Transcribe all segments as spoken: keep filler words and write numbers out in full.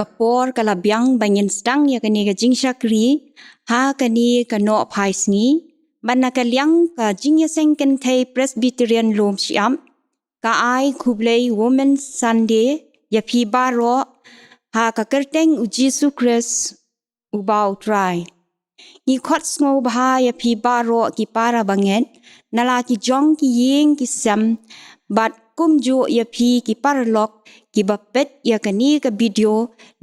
Ka por ka la biang ba ngin sdang ïa kane ka jingshakri ha kane ka Nohphai Sngi. Bad na ka liang ka Jingïaseng Kynthei Presbyterian Lumshyiap ka ai khublei Women's Sunday ïa phi baroh ha ka kyrteng U Jisu Khrist uba U Trai. Ngi khot sngewbha ïa phi baroh ki para bangeit, na la ki jong ki ïing ki sem, bad kumjuh ïa phi ki paralok kiba peit ïa kane ka video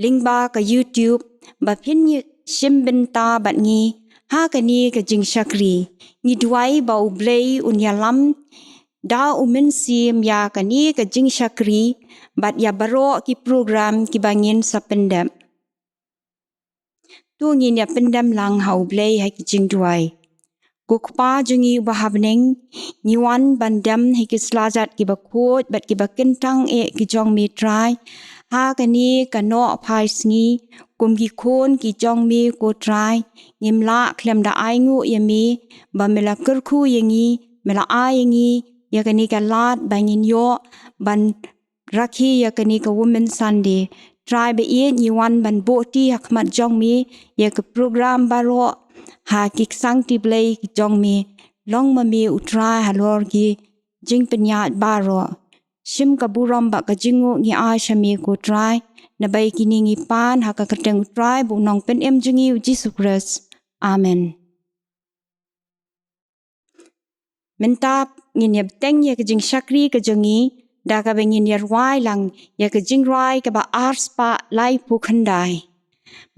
lyngba ka YouTube, ba phin ïa shim bynta bad ngi ha kane ka jingshakri. Ngi duwai ba U Blei un ïalam da U Mynsiem ïa kane ka jingshakri bad ïa baroh ki program kiba ngin sa pyndep. To ngin ïa pyndem lang ha U Blei ha ki jingduwai. Ko Kpa jong ngi uba ha bneng, ngi wan ban dem ha ki slajat kiba khuid bad kiba kyntang eh ki jong me Trai ha kane ka Nohphai Sngi. Kum ki khun ki jong me ko Trai, ngim lah khlem da ainguh ïa me ba me la kyrkhu ïa ngi, me la ai ïa ngi ïa kane ka lad ba ngin ïoh ban rakhe ïa kane ka Women's Sunday. Trai ba ïeit, ngi wan ban buh kti ha khmat jong me ïa ka program baroh ha ki ksangkti Blei ki jong me. Long ma me U Trai halor ki jingpynïaid baroh. Shim ka burom bad ka jingnguh ngi ai sha me ko Trai, naba ïa kine ngi pan ha ka kyrteng U Trai bad U Nongpynim jong ngi U Jisu Khrist. Amen. Mynta ngin ïa bteng ïa ka jingshakri ka jong ngi da kaba ngin ïa rwai lang ïa ka jingrwai kaba ar spah laiphew khyndai.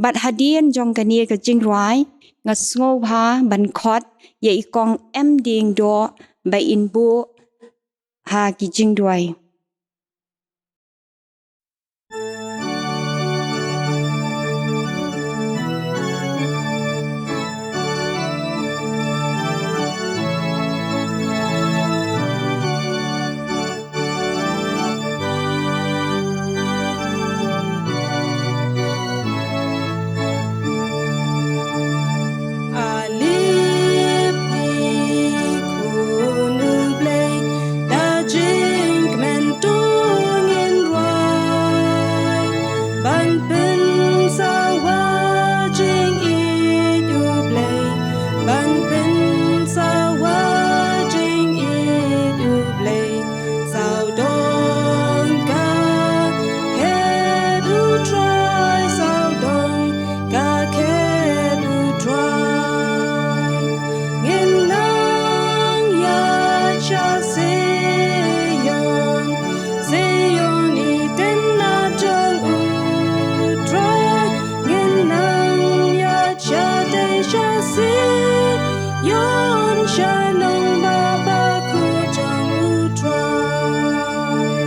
Bad hadien jong kane ka jingrwai, nga sngewbha ban khot ïa i Kong M Diengdoh ba in buh ha ki jingduwai. Alip i khun U Blei, da jingkmen to ngin rwai. Ban pynsawa jingïeit U Blei, ban pynsawa jingïeit U Blei. Sawdong ka khet U Trai, sawdong ka khet U Trai. Ngin nang ïaid sha Zion, Zion i tynat jong U Trai. Ngin nang ïaid shatei sha Zion, sha nongbah bakhuid jong U Trai.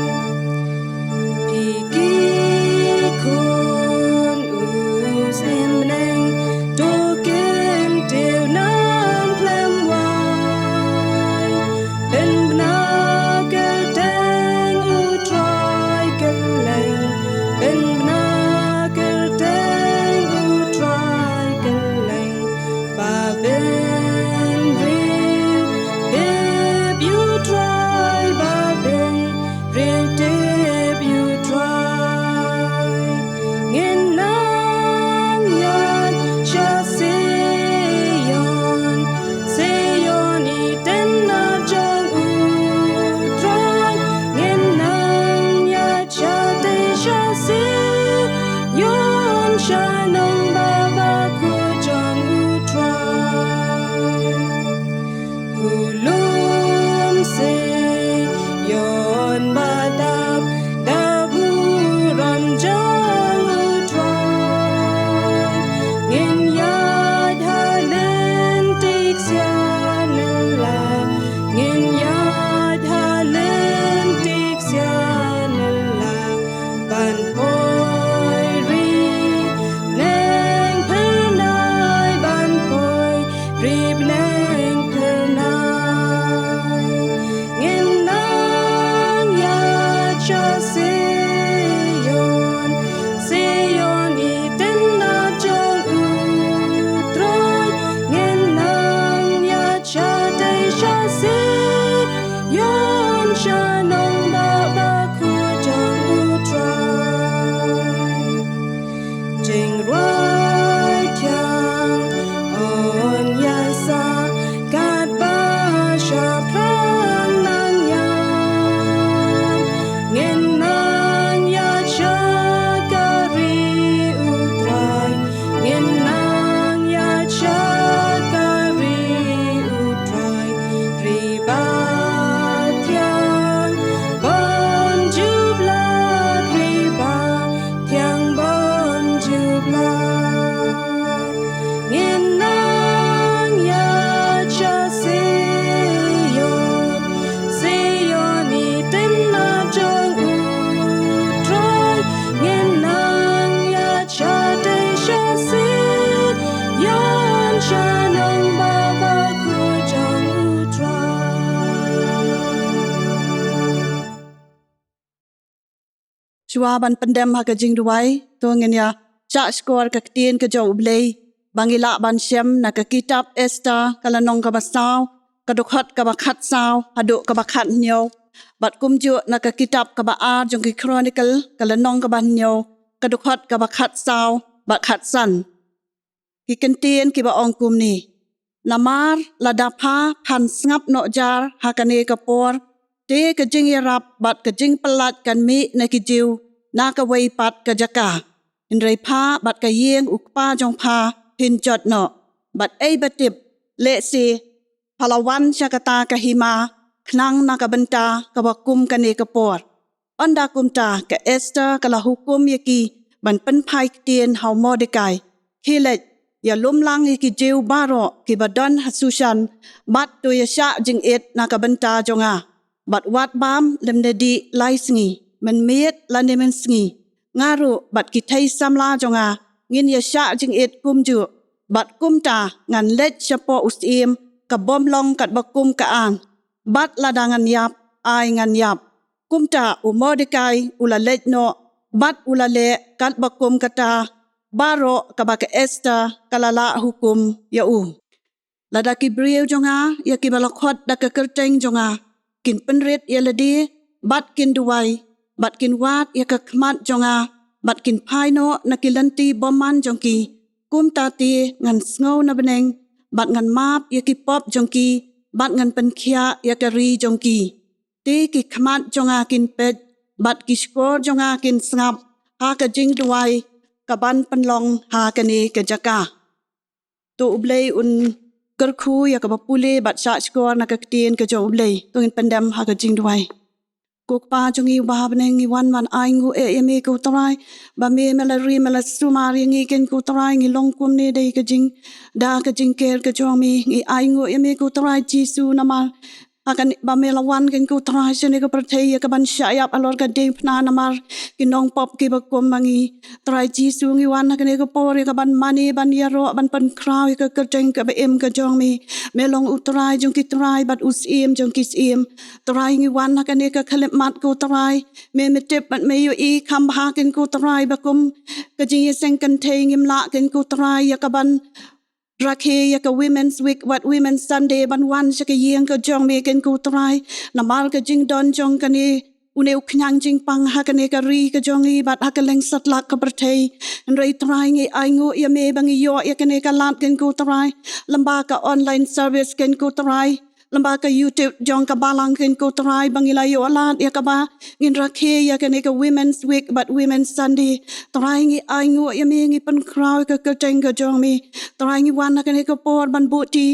Phi ki khun u syiem bneng, to kyntiew nam khlem wai. Pynbna kyrteng U Trai kylleng, pynbna kyrteng U Trai kylleng. Ba bynriew tip ïa U Trai, ba bynriew tip ïa U Trai. Ngin nang ïaid sha Zion, Zion i tynat jong U Trai. Ngin nang ïaid shatei sha Zion, sha nongbah bakhuid jong U Trai. U lum Zion ba dap da burom jong U Trai. Ngin ïaid ha lynti ksiar nylla, ngin ïaid ha lynti ksiar nylla. Ban poi ri bneng phyrnai, ban poi ri bneng phyrnai. Ngin nang ïaid sha Zion, Zion i tynat jong U Trai. Ngin nang ïaid shatei sha Zion, sha nongbah bakhuid jong U Trai. Shuwa ban pyndem ha ka jingduwai, to ngin ïa shah shkor ka ktien ka jong U Blei ba ngi lah ban shem na ka kitab Esther, ka lynnong kaba saw, ka dkhot kaba khatsaw haduh kaba khathynñiew. Bad kumjuh na ka kitab kaba ar jong ki Chronicle, ka lynnong kaba hynñiew, ka dkhot kaba khatsaw bad khatsan. Ki kyntien kiba ong kumne: Namar lada pha phan sngap noh jar ha kane ka por, te ka jingïarap bad ka jingpyllait kan mih na ki Jiw na kawei pat ka jaka. Hynrei pha bad ka ïing u kpa jong pha phin jot noh. Bad ei ba tip, lehse pha la wan sha kata ka hima khnang na ka bynta kaba kum kane ka por. Ynda kumta ka Esther ka la hukum ïa ki ban pynphai ktien ha u Mordekai: Khie leit, ïalum lang ïa ki Jiw baroh kiba don ha Sushan, bad to ïashah jingit na ka bynta jong nga. Bad wat bam lymne dih lai sngi, mynmiet lane mynsngi, nga ruh bad ki thei samla jong nga ngin ïashah jingit kumjuh. Bad kumta ngan leit shapoh u syiem ka bym long katba kum ka aiñ. Bad lada ngan ïap, ai ngan ïap. Kumta u Mordekai u la leit noh bad u la leh katba kum kata baroh kaba ka Esther ka la lah hukum ïa u. Lada ki briew jong nga, ïa kiba la khot da ka kyrteng jong nga, kin pynrit ïa lade bad kin duwai bad kin wad ïa ka khmat jong nga bad kin phai noh na ki lynti bymman jong ki, kumta te ngan sngew na bneng bad ngan map ïa ki pop jong ki bad ngan pynkhiah ïa ka ri jong ki. Te ki khmat jong nga kin peit bad ki shkor jong nga kin sngap ha ka jingduwai kaban pynlong ha kane ka jaka. To U Blei un kyrkhu ïa kaba pule bad shah shkor na ka ktien ka jong U Blei. To ngin pyndem ha ka jingduwai. Ko Kpa jong ngi uba ha bneng, ngi wan ban ainguh ïa me ko Trai, ba me me la ri me la sumar ïa ngi ken ko Trai, ngi long kumne dei ka jingda ka jingker ka jong me. Ngi ainguh ïa me ko Trai Jisu namar ha kane ba me la wan ken ko Trai shane ka pyrthei ïa kaban shah ïap halor ka diengphna namar ki nongpop kiba kum ma ngi. Trai Jisu ngi wan ha kane ka por ïa kaban mane ban ïaroh ban pynkhraw ïa ka kyrteng kaba im ka jong me. Me long u Trai jong ki trai bad u Syiem jong ki syiem. Trai ngi wan ha kane ka khyllipmat ko Trai. Me me tip bad me ïohi kham bha ken ko Trai ba kum ka jingïaseng kynthei ngim lah ken ko Trai ïa kaban rakhe ïa ka Women's Week bad Women's Sunday ban wan sha ka ïing ka jong me ken ko Trai. Namar ka jingdon jong kane une u khñiang jingpang ha kane ka ri ka jong ngi bad ha kylleng satlak ka pyrthei. Hynrei Trai ngi ainguh ïa me ba ngi ïoh ïa kane ka lad ken ko Trai lyngba ka online service ken ko Trai, lyngba ka YouTube jong ka balang ken ko Trai ba ngi la ïoh lad ïa kaba ngin rakhe ïa kane ka Women's Week bad Women's Sunday. Trai ngi ainguh ïa me, ngi pynkhraw ïa ka kyrteng ka jong me. Trai ngi wan ha kane ka por ban buhti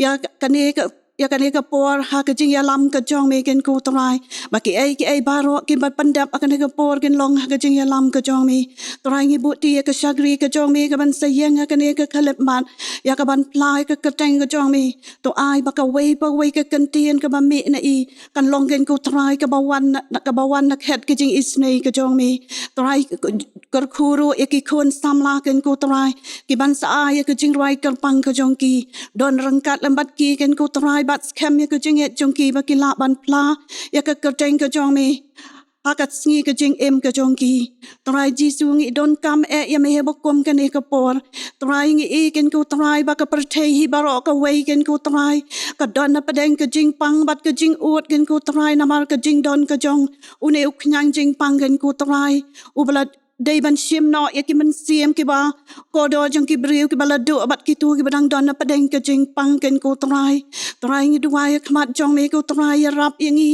ïa kane ka ïa kane ka por ha ka jingïalam ka jong me ken ko Trai. Ba kiei kiei baroh kiba pyndep ha kane ka por kin long ha ka jingïalam ka jong me. Trai ngi buhti ïa ka shakri ka jong me kaban sa ïeng ha kane ka khyllipmat ïa kaban phla ïa ka kyrteng ka jong me. To ai ba kawei pa kawei ka kyntien kaba mih na i kan long ken ko Trai kaba wan na, kaba wan na khet ka jingisynei ka jong me. Trai kyrkhu ruh ïa ki khun samla ken ko Trai kiban sa ai ïa ka jingrwai kyrpang ka jong ki. Don ryngkat lem bad ki ken ko Trai bad skhem ïa ka jingngeit jong ki ba ki lah ban phla ïa ka kyrteng ka jong me ha ka sngi ka jingim ka jong ki. Trai Jisu ngi donkam eh ïa me ha ba kum kane ka por. Trai ngi i ken ko Trai ba ka pyrthei hi baroh kawei ken ko Trai ka don na pdeng ka jingpang bad ka jingud ken ko Trai namar ka jingdon ka jong une u khñiang jingpang ken ko Trai. U ba la dei ban shim noh ïa ki mynsiem kiba kordor jong ki briew kiba la duh bad kito kiba dang don na pdeng ka jingpang ken ko Trai. Trai ngi duwai ha khmat jong me ko Trai ïarap ïa ngi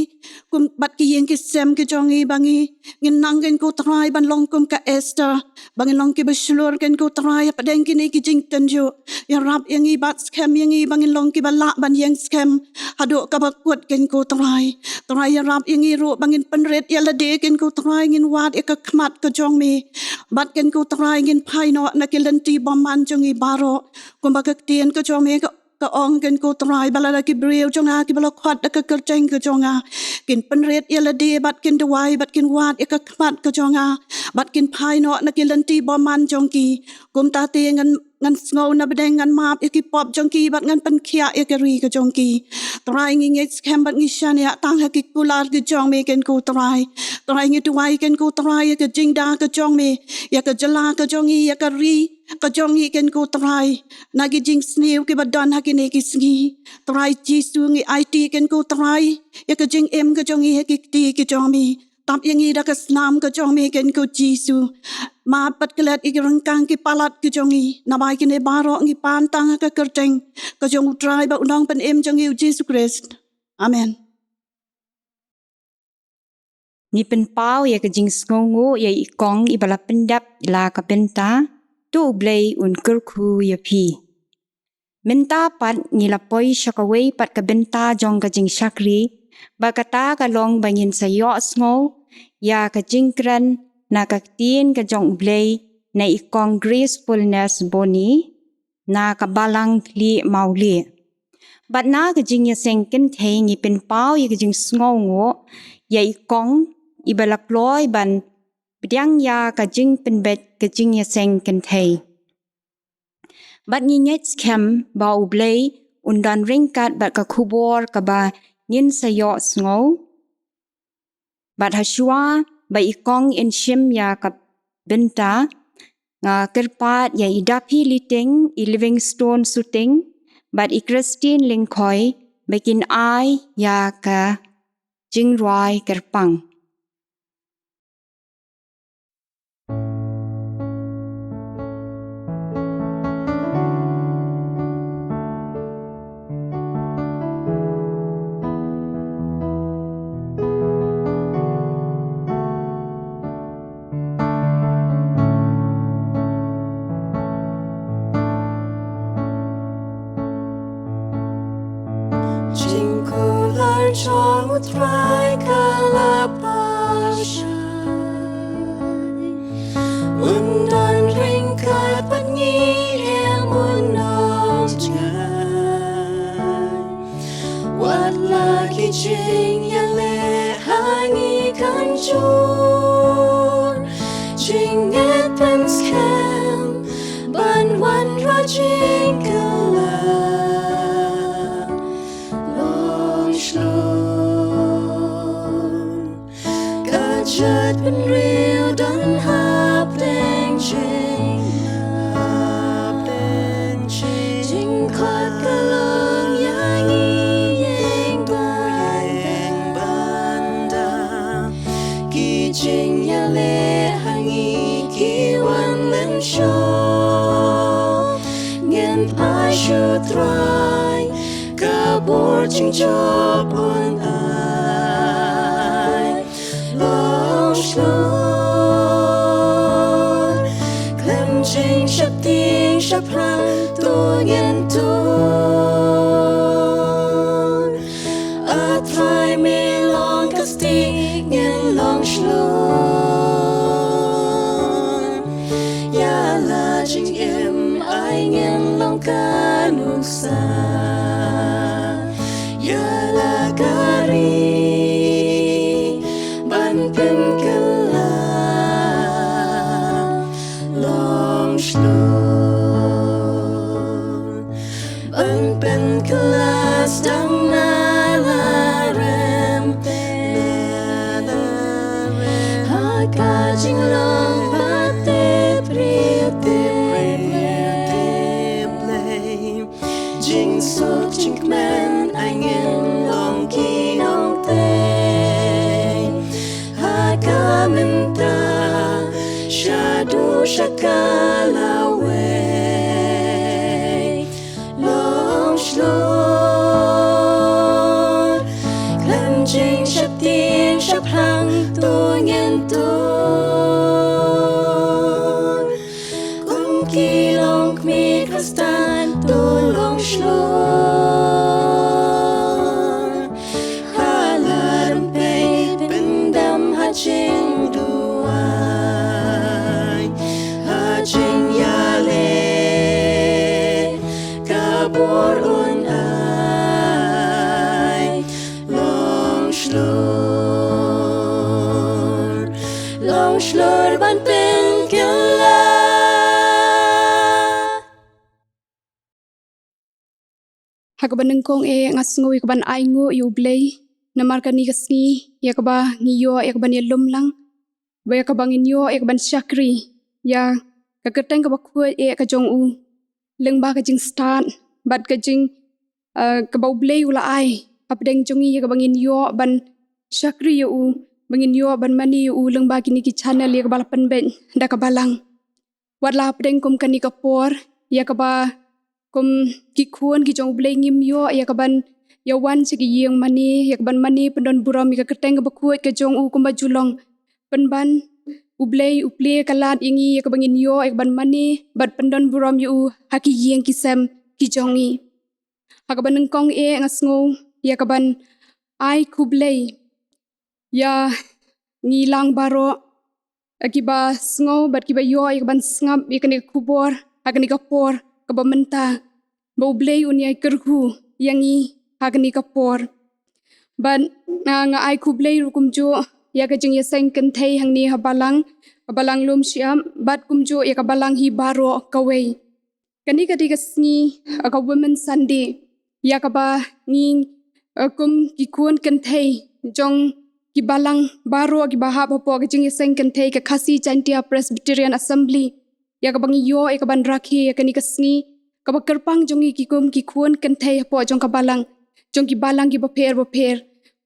kum bad ki ïing ki sem ki jong ngi ba ngi ngin nang ken ko Trai ban long kum ka Esther ba ngin long kiba shlur ken ko Trai ha pdeng kine ki jingtynjuh. Ïarap ïa ngi bad skhem ïa ngi ba ngin long kiba lah ban ïeng skhem haduh kaba kut ken ko Trai. Trai ïarap ïa ngi ruh ba ngin pynrit ïa lade ken ko Trai, ngin wad ïa ka khmat ka jong me. Bad ken ko Trai ngin phai noh na ki lynti bymman jong ngi baroh. Kumba ka ktien ka jong me ka, ka ong ken ko Trai ba lada ki briew jong nga kiba la khot da ka kyrteng ka jong nga kin pynrit ïa lade bad kin duwai bad kin wad ïa ka khmat ka jong nga bad kin phai noh na ki lynti bymman jong ki. Kumta te ngan ngan sngew na bneng, ngan map ïa ki pop jong ki bad ngan pynkhiah ïa ka ri ka jong ki. Trai ngi ngeit skhem bad ngi shaniah tang ha ki kular ki jong me Kynrad ko Trai. Trai ngi duwai Kynrad ko Trai ïa ka jingda ka jong me, ïa ka jylla ka jong ngi, ïa ka ri ka jong ngi Kynrad ko Trai. Na ki jingsniew kiba don ha kine ki sngi, Trai Jisu ngi aiti Kynrad ko Trai ïa ka jingim ka jong ngi ha ki kti ki jong me. Tap ïa ngi da ka snam ka jong me Kynrad ko Jisu. Map bad klet ïa ki ryngkang ki palat ki jong ngi. Namar kine baroh ngi pan tang ha ka kyrteng ka jong u Trai bad u Nongpynim jong ngi u Jisu Khrist. Amen. Ngi pynpaw ïa ka jingsngewnguh ïa i kong iba la pyndep la ka bynta, To U Blei un kyrkhu ïa phi. Mynta pat ngi la poi sha kawei pat ka bynta jong ka jingshakri, bad kata ka long ba ngin sa ïohsngew ïa ka jingkren na ka ktien ka jong U Blei na i kong Gracefulness Boni, na ka Balang Khlieh Mawlieh. Bad na ka jingïaseng kynthei ngi pynpaw ïa ka jingsngewnguh ïa i kong iba la kloi ban pdiang ïa ka jingpynbeit ka jingïaseng kynthei. Bad ngi ngeit skhem ba U Blei un don ryngkat bad ka khubor kaba ngin sa ïohsngew. Bad ha shuwa ba i kong in shim ïa ka bynta, nga kyrpad ïa i Dapi Liting, i Livingstone Suting bad i Christine Lyngkhoi ba kin ai ïa ka jingrwai kyrpang. Jingkular jong U Trai ka la pashai. Un don ryngkat bad ngi, em un ym jngai. Wat la ki jingïaleh ha ngi kan jur, jingngeit pynskhem ban wanrah jingkylla long shlur. Ka jaitbynriew don hapdeng jing, hapdeng jing. Jingkhot ka long ïa ngi ïeng ban da. Ki jingïaleh ha ngi ki wan lynshop. Ngin phai sha U Trai, ka bor jingjop un ai. Long shlur, khlem jingsheptieng shephrang to ngin tur. A Trai me long ka stieh, ngin long shlur. Ïa la jingim ai ngin long ka nuksa. Ïa la ka ri ban pynkylla long shlur. Ban pynkylla sdang na la rem te. Ha ka jinglong ba tip briew tip Blei. Jingsuk jingkmen ai ngin long ki nongtei. Ha ka mynta shaduh sha ka lawei. Long shlur, khlem jingsheptieng shephrang to ngin tur. Kum ki longkmie Khristan to long shlur. Ha la rympei pyndam ha jingduwai, ha jingïaleh ka bor un ai. Long shlur, long shlur ban pynkylla. Ha kaba nyngkong eh nga sngew ïa kaban ainguh ïa U Blei namar kane ka sngi ïa kaba ngi ïoh ïa kaban ïalum lang, ba ïa kaba ngin ïoh ïa kaban shakri ïa ka kyrteng kaba khuid eh ka jong u, lyngba ka jingstad bad ka jing, eh, kaba U Blei u la ai hapdeng jong ngi ïa kaba ngin ïoh ban shakri ïa u, ba ngin ïoh ban mane ïa u lyngba kine ki channel ïa kaba la pynbeit da ka Balang. Wat la hapdeng kum kane ka por ïa kaba kum ki khun ki jong U Blei ngim ïoh ïa kaban ïawan sha ki ïing mane ïa kaban mane pyndon burom ïa ka kyrteng kaba khuid ka jong u kumba ju long, pynban U Blei u plie ka lad ïa ngi ïa kaba ngin ïoh ïa kaban mane bad pyndon burom ïa u ha ki ïing ki sem ki jong ngi. Ha kaba nyngkong eh nga sngew ïa kaban ai khublei ïa ngi lang baroh, eh, kiba sngew bad kiba ïoh ïa kaban sngap ïa kane ka khubor ha kane ka por kaba mynta, ba U Blei un ïai kyrkhu ïa ngi ha kane ka por. Bad, ah, nga ai khublei ruh kumjuh ïa ka jingïaseng kynthei hangne ha Balang, ka Balang Lum Shyiap, bad kumjuh ïa ka Balang hi baroh kawei. Kane ka dei ka sngi, ah, ka Women's Sunday ïa kaba ngi, ah, kum ki khun kynthei jong ki Balang baroh kiba hap hapoh ka jingïaseng kynthei ka Khasi Jaintia Presbyterian Assembly, ïa kaba ngi ïoh ïa kaban rakhe ïa kane ka sngi kaba kyrpang jong ngi ki kum ki khun kynthei hapoh jong ka Balang, jong ki Balang kiba pher bapher.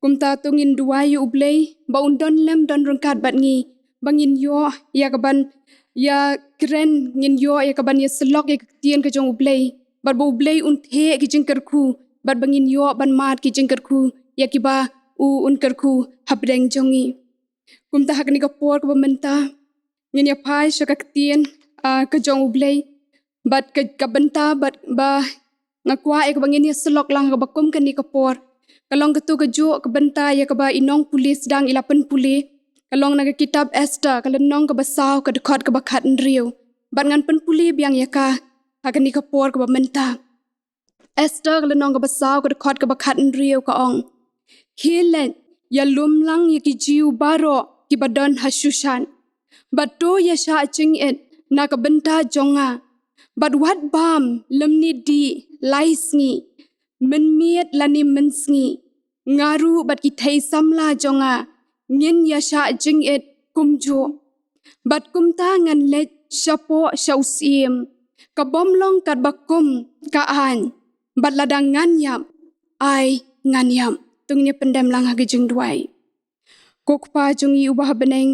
Kumta to ngin duwai ïa U Blei ba un don lem don ryngkat bad ngi, ba ngin ïoh ïa kaban ïakren, ngin ïoh ïa kaban ïasyllok ïa ka ktien ka jong U Blei, bad ba U Blei un theh ki jingkyrkhu, bad ba ngin ïoh ban mad ki jingkyrkhu ïa kiba u un kyrkhu hapdeng jong ngi. Kumta ha kane ka por kaba mynta ngin ïa phai sha ka ktien, ah, ka jong U Blei, bad ka, ka bynta bad ba nga kwah ïa kaba ngin ïasyllok lang kaba kum kane ka por ka long kato kajuh ka bynta ïa kaba i nongpule sdang i la pynpule, ka long na ka kitab Esther ka lynnong kaba saw ka dkhot kaba khathynriew. Bad ngan pynpule biang ïa ka ha kane ka por kaba mynta. Esther ka lynnong kaba saw ka dkhot kaba khathynriew ka ong: Khie leit ïalum lang ïa ki Jiw baroh kiba don ha Shushan, bad to ïashah jingit na ka bynta jong nga, bad wat bam lymne dih lai sngi, mynmiet lane mynsngi, nga ruh bad ki thei samla jong nga ngin ïashah jingit kumjuh. Bad kumta ngan leit shapoh sha u syiem, ka bym long katba kum ka aiñ, bad lada ngan ïap, ai ngan ïap. To ngin ïa pyndem lang ha ka jingduwai. Ko Kpa jong ngi uba ha bneng,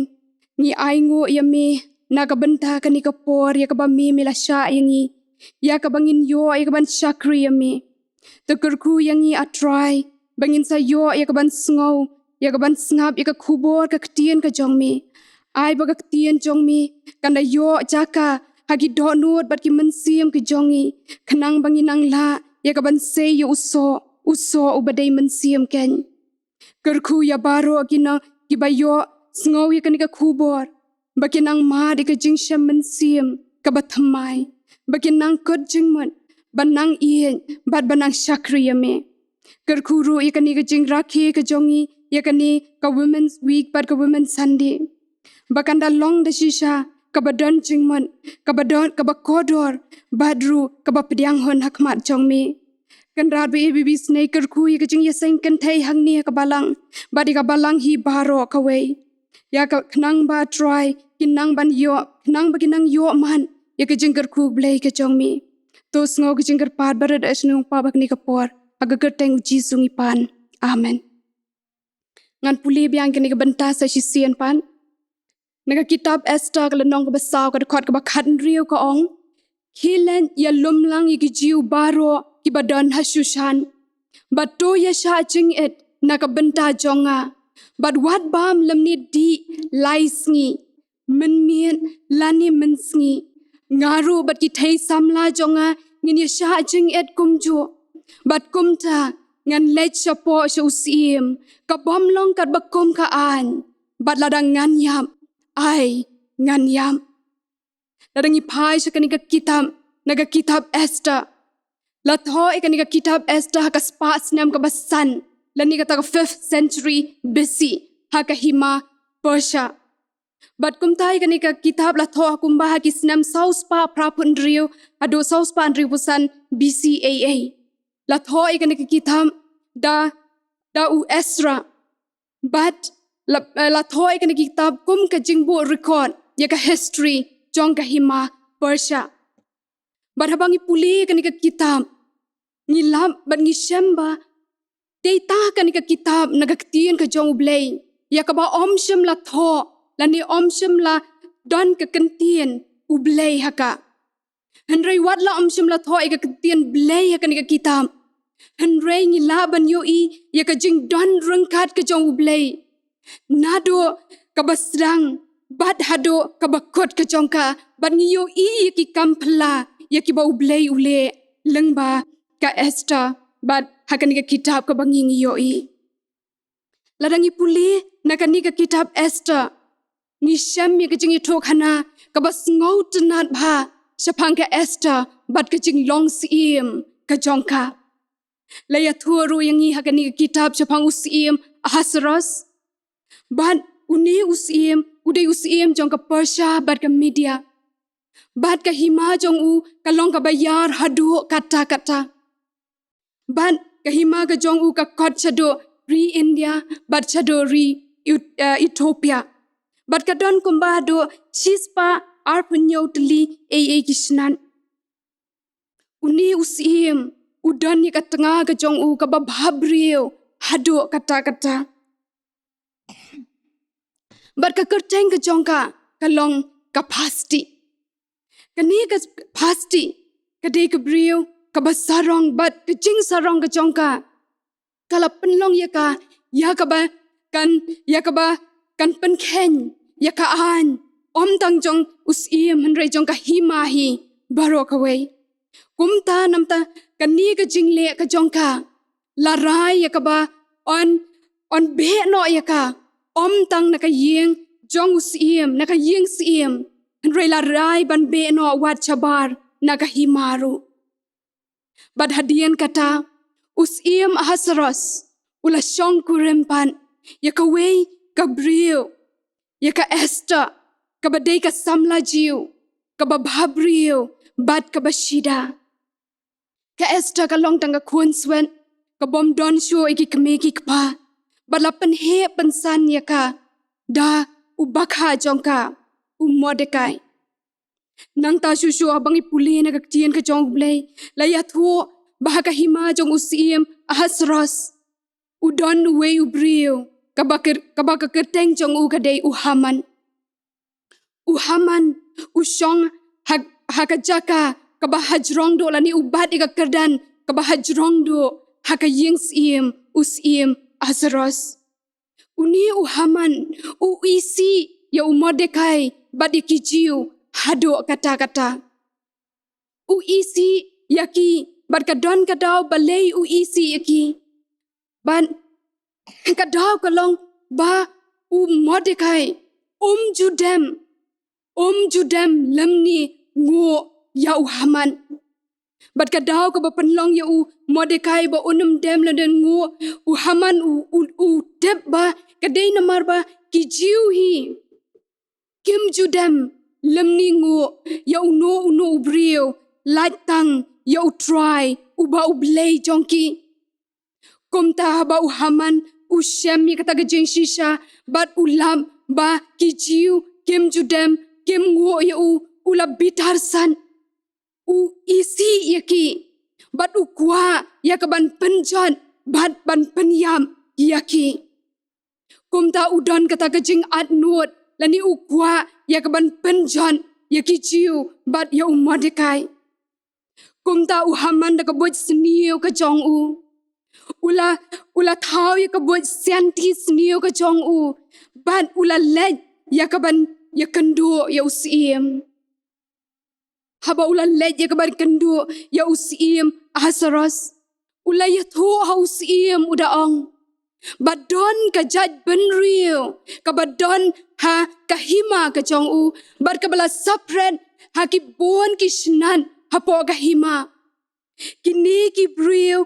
ngi ainguh ïa me na ka bynta kane ka por ïa kaba me me la shah ïa ngi, ïa kaba ngin ïoh ïa kaban shakri ïa me. To kyrkhu ïa ngi, A Trai, ba ngin sa ïoh ïa kaban sngew, ïa kaban sngap ïa ka khubor ka ktien ka jong me. Ai ba ka ktien jong me kan da ïoh jaka ha ki dohnud bad ki mynsiem ki jong ngi, khnang ba ngin nang lah ïa kaban sei ïa u soh, u soh uba dei mynsiem keiñ. Kyrkhu ïa baroh kino kiba ïoh sngew ïa kane ka khubor, ba kin nang mad ïa ka jingshem mynsiem kaba thymmai, ba kin nang kut jingmut ban nang ïeit bad ban nang shakri ïa me. Kyrkhu ruh ïa kane ka jingrakhe ka jong ngi ïa kane ka Women's Week bad ka Women's Sunday, ba kan da long da shisha kaba don jingmut, kaba don, kaba kordor, bad ruh kaba pdiang hun ha khmat jong me. Kynrad ba ïa ba isynei kyrkhu ïa ka jingïaseng kynthei hangne ha ka Balang bad ïa ka Balang hi baroh kawei, ïa ka khnang ba, A Trai, kin nang ban ïoh, khnang ba kin nang ïoh man ïa ka jingkyrkhu Blei ka jong me. To sngew ka jingkyrpad baroh da shnong pa ba kane ka por, ha ka kyrteng U Jisu ngi pan. Amen. Ngan pule biang kane ka bynta sa shisien pat. Na ka kitab Esther ka lynnong kaba saw ka dkhot kaba khathynriew ka ong: Khie leit ïalum lang ïa ki Jiw baroh kiba don ha Shushan, bad to ïashah jingit na ka bynta jong nga, bad wat bam lymne dih lai sngi, mynmiet lane mynsngi, nga ruh bad ki thei samla jong nga ngin ïashah jingit kumjuh. Bad kumta ngan leit shapoh sha u syiem, ka bym long katba kum ka aiñ, bad lada ngan ïap, ai ngan ïap. Lada ngi phai sha kane ka kitab, na ka kitab Esther, la thoh ïa kane ka kitab Esther ha ka spah snem kaba san, lane kata ka fifth century B C, ha ka hima Persia. Bad kumta ïa kane ka kitab la thoh ha kumba ha ki snem saw spah phra phew hynriew haduh saw spah hynriew phew san B C A A. La thoh ïa kane ka kitab da, da u Ezra. Bad la, eh, la thoh ïa kane ka kitab kum ka jingbuh record ïa ka history jong ka hima Persia. Bad haba ngi pule ïa kane ka kitab, ngi lap bad ngi shem ba dei ta kane ka kitab na ka ktien ka jong U Blei, ïa kaba ym shym la thoh lane ym shym la don ka kyntien U Blei ha ka. Hynrei wat la ym shym la thoh ïa ka kyntien Blei ha kane ka kitab, hynrei ngi lah ban ïohi ïa ka jingdon ryngkat ka jong U Blei naduh kaba sdang bad haduh kaba kut ka jong ka, bad ngi ïohi ïa ki kam phylla ïa kiba U Blei u leh lyngba ka Esther bad ha kane ka kitab kaba ngi, ngi ïohi. Lada ngi pule na kane ka kitab Esther, ngi shem ïa ka jingïathuhkhana kaba sngewtynnad bha shaphang ka Esther bad ka jinglong syiem ka jong ka. La ïathuh ruh ïa ngi ha kane ka kitab shaphang u syiem Ahasuerus. Bad une u syiem u dei u syiem jong ka Persia bad ka Media. Bad ka hima jong u ka long kaba ïar haduh katta katta. Bad ka hima ka jong u ka kot shaduh ri India bad shaduh ri Ut-, eh, Ethiopia. Bad ka don kumba haduh shispah arphew hynñiew tylli A.A. ki shnat. Une u syiem u don ïa ka tnga ka jong u kaba bhabriew haduh katta katta. Bad ka kyrteng ka jong ka ka long ka Vashti. Kane ka Vashti ka dei ka briew kaba sarong, bad ka jingsarong ka jong ka ka la pynlong ïa ka ïa kaba kan, ïa kaba kan pynkheiñ ïa ka aiñ, ym tang jong u syiem hynrei jong ka hima hi baroh kawei. Kumta namar kane ka jingleh ka jong ka la rai ïa kaba yn, yn beh noh ïa ka, ym tang na ka ïing jong u syiem, na ka ïing syiem, hynrei la rai ban beh noh wat shabar na ka hima ruh. Bad hadien kata, u syiem Ahasuerus u la shongkurim pat ïa kawei ka briew, ïa ka Esther, kaba dei ka samla Jiw, kaba bhabriew bad kaba shida. Ka Esther ka long tang ka khun swet kabym don shuh ïa ki kmie ki kpa, bad la pynheh pynsan ïa ka da u bakha jong ka, u Mordekai. Nangta shuh shuh haba ngi pule na ka ktien ka jong U Blei, la ïathuh ba ha ka hima jong u syiem Ahasuerus u don uwei u briew kaba kyr-, kaba ka kyrteng jong u ka dei u Haman. U Haman u shong ha, ha ka jaka kaba hajrong duh, lane u bat ïa ka kyrdan kaba hajrong duh ha ka ïing syiem u syiem Ahasuerus. Une u Haman u isih ïa u Mordekai bad ïa ki Jiw haduh katta katta. U isih ïa ki, bad ka don ka daw balei u isih ïa ki. Bad ka daw ka long ba u Mordekai um ju dem, um ju dem lymne nguh ïa u Haman. Bad ka daw kaba pynlong ïa u Mordekai ba un ym dem lymne nguh u Haman, u, u, u tip ba ka dei namar ba ki Jiw hi kim ju dem lymne nguh ïa uno uno u briew, lait tang ïa U Trai uba U Blei jong ki. Kumta haba u Haman u shem ïa kata ka jingshisha bad u lap ba ki Jiw kim ju dem, kim nguh ïa u, u la bitar san. U isih ïa ki bad u kwah ïa ka ban pynjot bad ban pynïap ïa ki. Kumta u don kata ka jingatnud lane u kwah ïa ka ban pynjot ïa ki Jiw bad ïa u Mordekai. Kumta u Haman da ka buit sniew ka jong u, u la, u la thaw ïa ka buit sianti sniew ka jong u bad u la leit ïa ka ban ïakynduh ïa u syiem. Haba u la leit ïa ka ban kynduh ïa u syiem Ahasuerus, u la ïathuh ha u syiem, u da ong ba don ka jaitbynriew kaba don ha ka hima ka jong u bad kaba la sapret ha ki bun ki shnat hapoh ka hima. Kine ki briew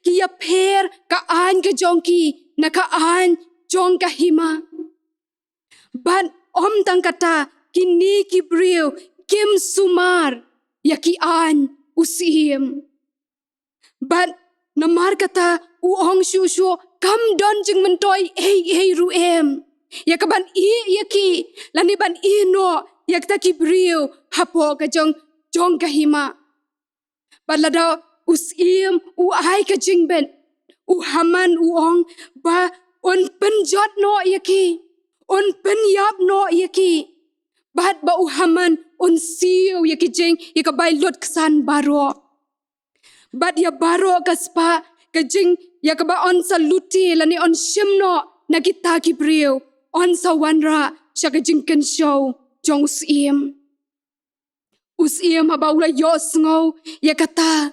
ki ïapher ka aiñ ka jong ki na ka aiñ jong ka hima. Bad ym tang kata, kine ki briew kim sumar ïa ki aiñ u syiem. Bad Namar kata u ong shuh shuh, kam don jingmyntoi ei ei ruh em ïa ka ban ïeh ïa ki, lane ban ïeh noh ïa kita ki briew hapoh ka jong, jong ka hima. Bad lada u syiem u ai ka jingbit, u Haman u ong ba un pynjot noh ïa ki, un pynïap noh ïa ki. Bad ba u Haman un siew ïa ki jing, ïa ka bai lut ksan baroh. Bad ïa baroh ka spah ka jing, ïa kaba yn sa lute lane yn shim noh na kita ki briew, yn sa wanrah sha ka jingkynshew jong u syiem. U syiem haba u la ïohsngew ïa kata,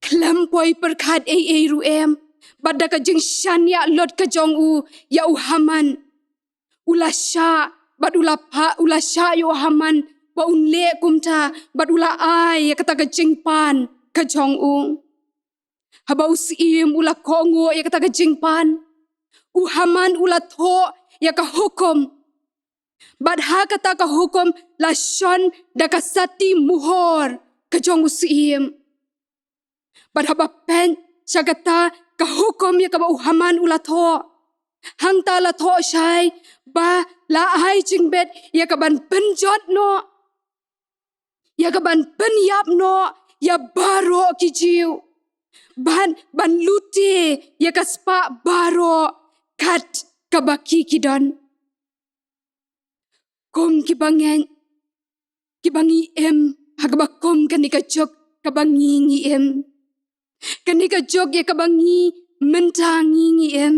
khlem poi pyrkhat ei ei ruh em, bad da ka jingshaniah lut ka jong u ïa u Haman, u la shah, bad u la pha-, u la shah ïa u Haman ba un leh kumta, bad u la ai ïa kata ka jingpan ka jong u. Haba u syiem u la kohnguh ïa kata ka jingpan, u Haman u la thoh ïa ka hukum. Bad ha kata ka hukum la shon da ka sati muhor ka jong u syiem. Bad haba peit sha kata ka hukum ïa kaba u Haman u la thoh, hangta la thoh shai ba la ai jingbit ïa ka ban pynjot noh, ïa ka ban pynïap noh ïa baroh ki Jiw, ban, ban lute ïa ka spah baroh kat kaba ki ki don. Kum kiba ngeit, kiba ngi im ha kaba kum kane ka juk kaba ngi ngi im, kane ka juk ïa kaba ngi mynta ngi ngi im,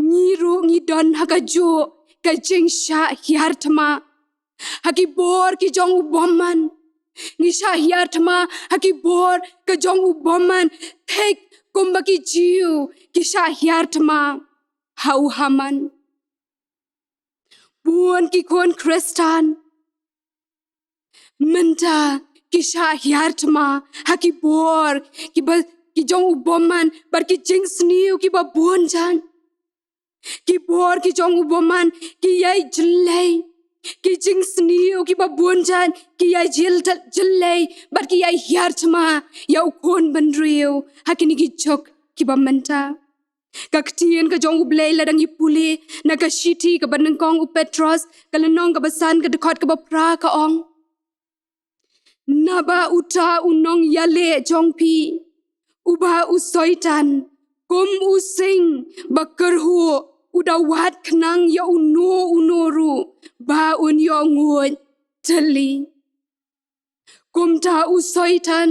ngi ruh ngi don ha kajuh ka jingshah hiar thma ha ki bor ki jong u bymman. Ngi shah hiar thma ha ki bor ka jong u bymman, thik kumba ki Jiw ki shah hiar thma ha u Haman. Bun ki khun Khristan mynta ki shah hiar thma ha ki bor kiba, ki jong u bymman, bad ki jingsniew kiba bun jait. Ki bor ki jong u bymman ki ïai jyllei, ki jingsniew kiba bun jait ki ïai jyl-, jyllei, bad ki ïai hiar thma ïa u khun bynriew ha kine ki juk kiba mynta. Ka ktien ka jong U Blei lada ngi pule na ka shithi kaba nyngkong u Petros, ka lynnong kaba san, ka dkhot kaba phra, ka ong: Naba uta u nongïaleh jong phi, uba u Soitan, kum u sing ba kyrhuh, u da wad khnang ïa uno uno ruh ba un ïoh nguid tylli. Kumta u Soitan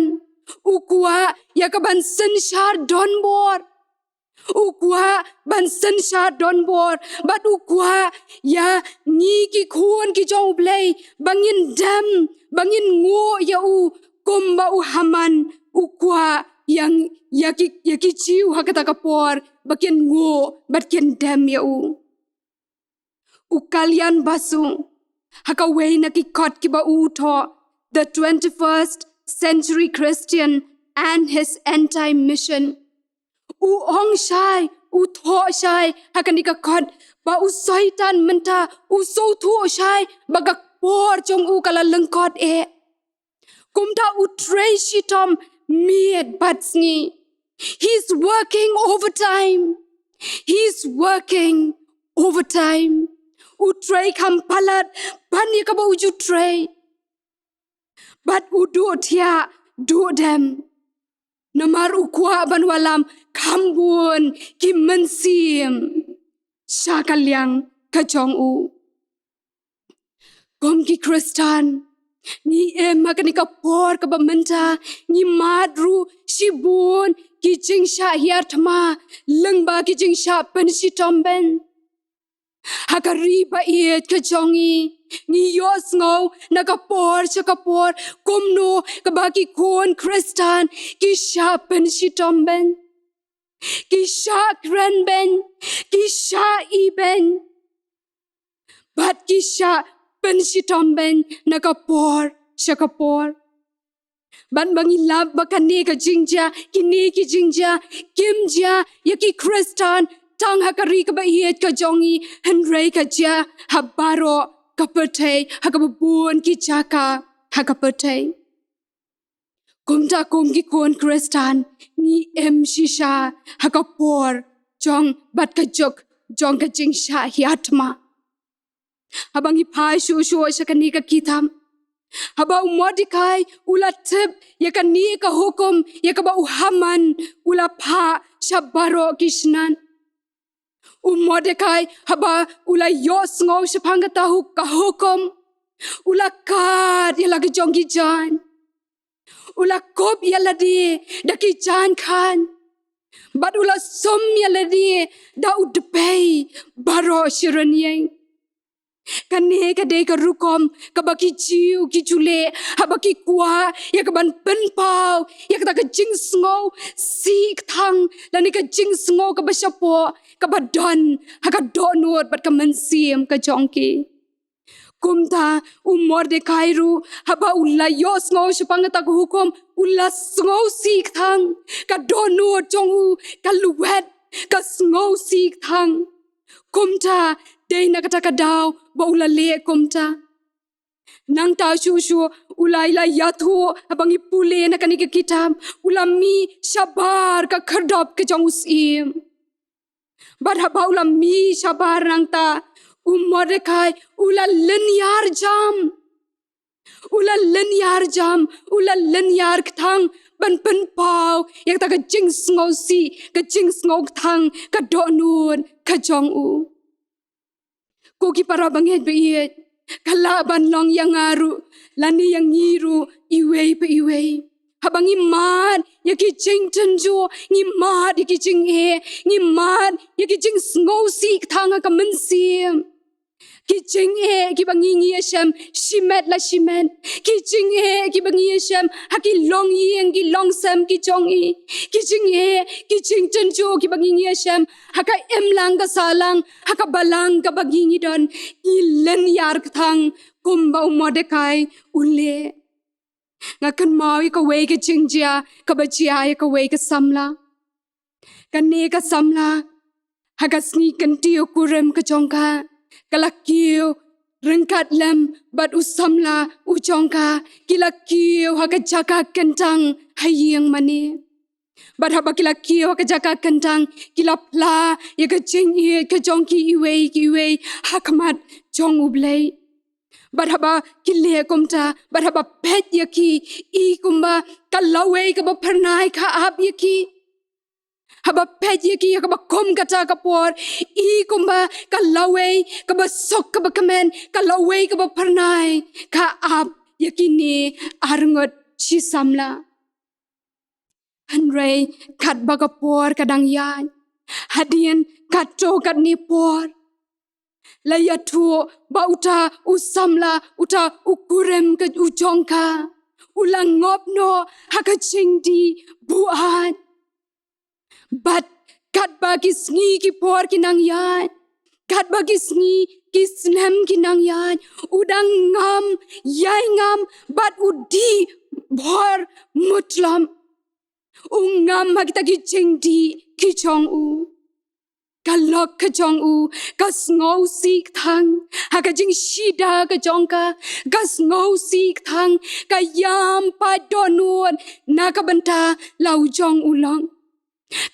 u kwah ïa ka ban synshar donbor. U kwah ban synshar donbor, bad u kwah ïa ngi ki khun ki jong U Blei ba ngin dem, ba ngin nguh ïa u, kumba u Haman u kwah ïa, ïa ki, ïa ki Jiw ha kata ka por ba kin nguh bad kin dem ïa u. U Kalyan Basu, ha kawei na ki kot kiba u thoh, The twenty-first Century Christian and His Anti-Mission, u ong shai, u thoh shai ha kane ka kot ba u Soitan mynta u sngewthuh shai ba ka por jong u ka la lyngkot eh. Kumta u trei shitom miet bad sngi. He's working overtime. He's working overtime. U trei kham palat ban ïa kaba u ju trei. Bad u duh thiah duh dem. Namar u kwah ban wallam kham bun ki mynsiem sha ka liang ka jong u. Kum ki Khristan, ngi im ha kane ka por kaba mynta, ngi mad ruh shibun ki jingshah hiar thma lyngba ki jingshah pynshitom beiñ. Ha ka ri ba ïeit ka jong ngi, ngi ïohsngew na ka por sha ka por kumno kaba ki khun Khristan ki shah pynshitom beiñ, ki shah kren beiñ, ki shah ïeh beiñ, bad ki shah pynshitom beiñ na ka por sha ka por. Bad ma ngi lap ba kane ka jingjia, kine ki jingjia kim jia ïa ki Khristan tang ha ka ri kaba ïeit ka jong ngi, hynrei ka jia ha baroh ka pyrthei, ha kaba bun ki jaka ha ka pyrthei. Kumta kum ki khun Khristan, ngi im shisha ha ka por jong bad ka juk jong ka jingshah hiar thma. Haba ngi phai shuh shuh sha kane ka kitab, haba u Mordekai u la tip ïa kane ka hukum ïa kaba u Haman u la phah sha baroh ki shnat. U Mordekai haba u la ïohsngew shaphang kata ka hukum, u la kad ïa la ka jong ki jaiñ. U la kup ïa lade da ki jaiñ khaiñ, bad u la sum ïa lade da u dpei baroh shi rynïeng. Kane ka dei ka rukom kaba ki Jiw ki ju leh haba ki kwah ïa kaban pynpaw ïa kata ka jingsngewsih kthang lane ka jingsngew kaba shapoh kaba don ha ka dohnud bad ka mynsiem ka jong ki. Kumta u Mordekai ruh haba u la ïohsngew shaphang kata ka hukum, u la sngewsih kthang, ka dohnud jong u ka lwet, ka sngewsih kthang. Kumta dei na kata ka daw ba u la leh kumta. Nangta shuh shuh u la ïa la ïathuh, haba ngi pule na kane ka kitab, u la mih shabar ka khyrdop ka jong u syiem. Bad haba u la mih shabar nangta, u Mordekai u la lynñiar jam. U la lynñiar jam, u la lynñiar kthang ban pynpaw ïa kata ka jingsngewsih, ka jingsngew kthang, ka dohnud ka jong u. Ko ki para bangeit baieit, ka lah ban long ïa nga ruh lane ïa ngi ruh iwei pa iwei. Haba ngi mad ïa ki jingtynjuh, ngi mad ïa ki jingeh, ngi mad ïa ki jingsngewsih kthang ha ka mynsiem. Ki jingeh kiba ngi ngi ïashem shimet la shimet. Ki jingeh kiba ngi ïashem ha ki longïing ki longsem ki jong ngi. Ki jingeh, ki jingtynjuh kiba ngi ngi ïashem ha ka imlang ka sahlang, ha ka balang kaba ngi ngi don. Ngi lynñiar kthang kumba u Mordekai u leh. Nga kynmaw ïa kawei ka jingjia kaba jia ïa kawei ka samla. Kane ka samla, ha ka sngi kyntiew kurim ka jong ka, ka la kiew ryngkat lem bad u samla u jong ka, ki la kiew ha ka jaka kyntang ha ïing mane. Bad haba ki la kiew ha ka jaka kyntang, ki la phla ïa ka jingïeit ka jong ki iwei ki iwei ha khmat jong U Blei. Bad haba ki leh kumta, bad haba peit ïa ki, i kumba ka lawei kaba phyrnai ka ap ïa ki. Haba peit ïa ki ha kaba kum kata ka por, i kumba ka lawei kaba suk kaba kmen, ka lawei kaba phyrnai ka ap ïa kine arngut shi samla. Hynrei katba ka por ka dang ïaid, hadien katto katne por, la ïathuh ba uta u samla, uta u kurim ka u jong ka, u la ngop noh ha ka jingdih buaid. Bad katba ki sngi ki por ki nang ïaid, katba ki sngi ki snem ki nang ïaid, u dang ngam, ïai ngam, bad u dih bor mutlop. U ngam ha kita ki jingdih ki jong u. Ka lok ka jong u ka sngewsih kthang ha ka jingshida ka jong ka, ka sngewsih kthang, ka ïam pat dohnud na ka bynta la u jong u lok.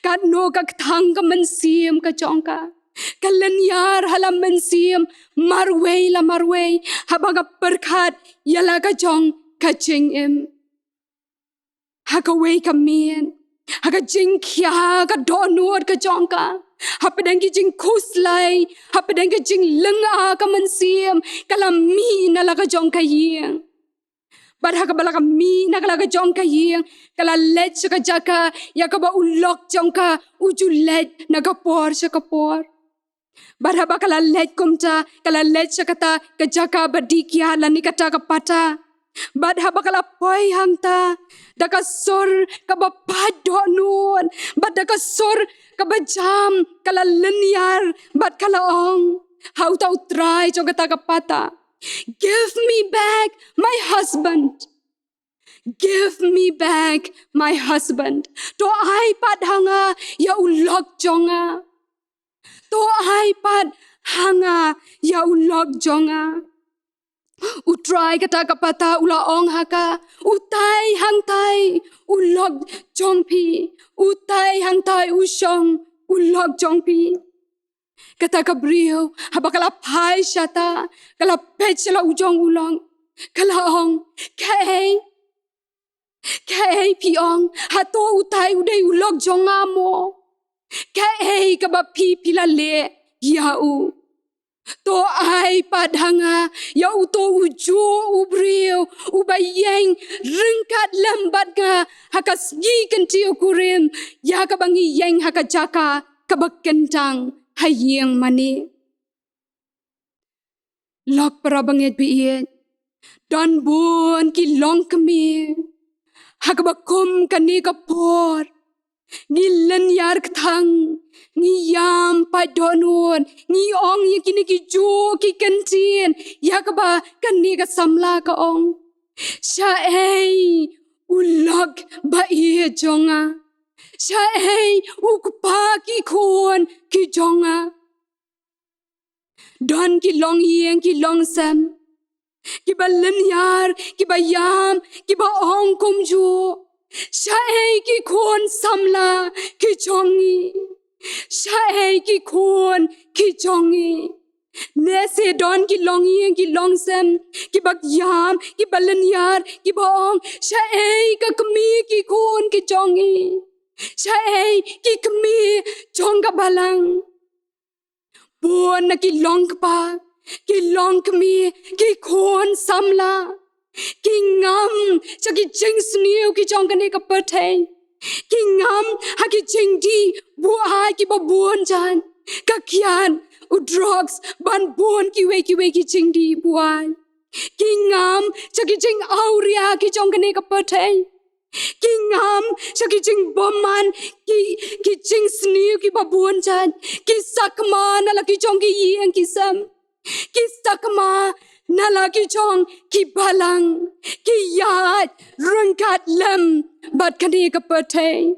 Katno ka kthang ka mynsiem ka jong ka, ka lynñiar ha la mynsiem marwei la marwei haba ka pyrkhat ïa la ka jong ka jingim. Ha kawei ka miet, ha ka jingkhia ka dohnud ka jong ka, hapdeng ki jingkhuslai, hapdeng ka jinglynga ka mynsiem, ka la mih na la ka jong ka ïing. Bad ha kaba la ka mih na ka la ka jong ka ïing, ka la leit sha ka jaka ïa kaba u lok jong ka u ju leit na ka por sha ka por. Bad haba ka la leit kumta, ka la leit sha kata ka jaka ba dih kiad lane kata ka pata. Bad haba ka la poi hangta, da ka sur kaba pait dohnud, bad da ka sur kaba jam, ka la lynñiar bad ka la ong ha uta u trai jong kata ka pata, "Give me back my husband. Give me back my husband." To ai pat ha nga ïa u lok jong nga. To ai pat ha nga ïa u lok jong nga. U Trai kata ka pata u la ong ha ka, utai hangtai u lok jong phi, utai hangtai u shong u lok jong phi. Kata ka briew haba ka la phai shata, ka la peit sha la u jong u lok, ka la ong, kaei, kaei phi ong, hato utai u dei u lok jong nga mo? Kaei kaba phi phi la leh ïa u? To ai pat ha nga ïa uto ujuh u briew uba ïeng ryngkat lem bad nga ha ka sngi kyntiew kurim, ïa kaba ngi ïeng ha ka jaka kaba kyntang ha ïing mane. Lok para bangeit ba ïeit, don bun ki longkmie ha kaba kum kane ka por. Ngi lynñiar kthang, ngi ïam pat dohnud, ngi ong ïa kine kijuh ki kyntien ïa kaba kane ka samla ka ong, shaei u lok ba ïeit jong nga? Shaei u kpa ki khun ki jong nga? Don ki longïing ki longsem kiba lynñiar, kiba ïam, kiba ong kumjuh, shaei ki khun samla ki jong ngi? Shaei ki khun ki jong ngi? Lehse don ki longïing ki longsem kiba ïam, kiba lynñiar, kiba ong, shaei ka kmie ki khun ki jong ngi? Shaei ki kmie jong ka balang? Bun na ki longkpa, ki longkmie, ki khun samla ki ngam sha ki jingsniew ki jong kane ka pyrthei. Ki ngam ha ki jingdih buaid kiba bun jan, ka kiad, u drugs, bad bun kiwei kiwei ki jingdih buaid. Ki ngam sha ki jingawria ki jong kane ka pyrthei. Ki ngam sha ki jingbymman, ki, ki jingsniew kiba bun jan. Ki sakma na la ki jong ki ïing ki sem. Ki sakma na la ki jong ki balang. Ki ïaid ryngkat lem bad kane ka pyrthei.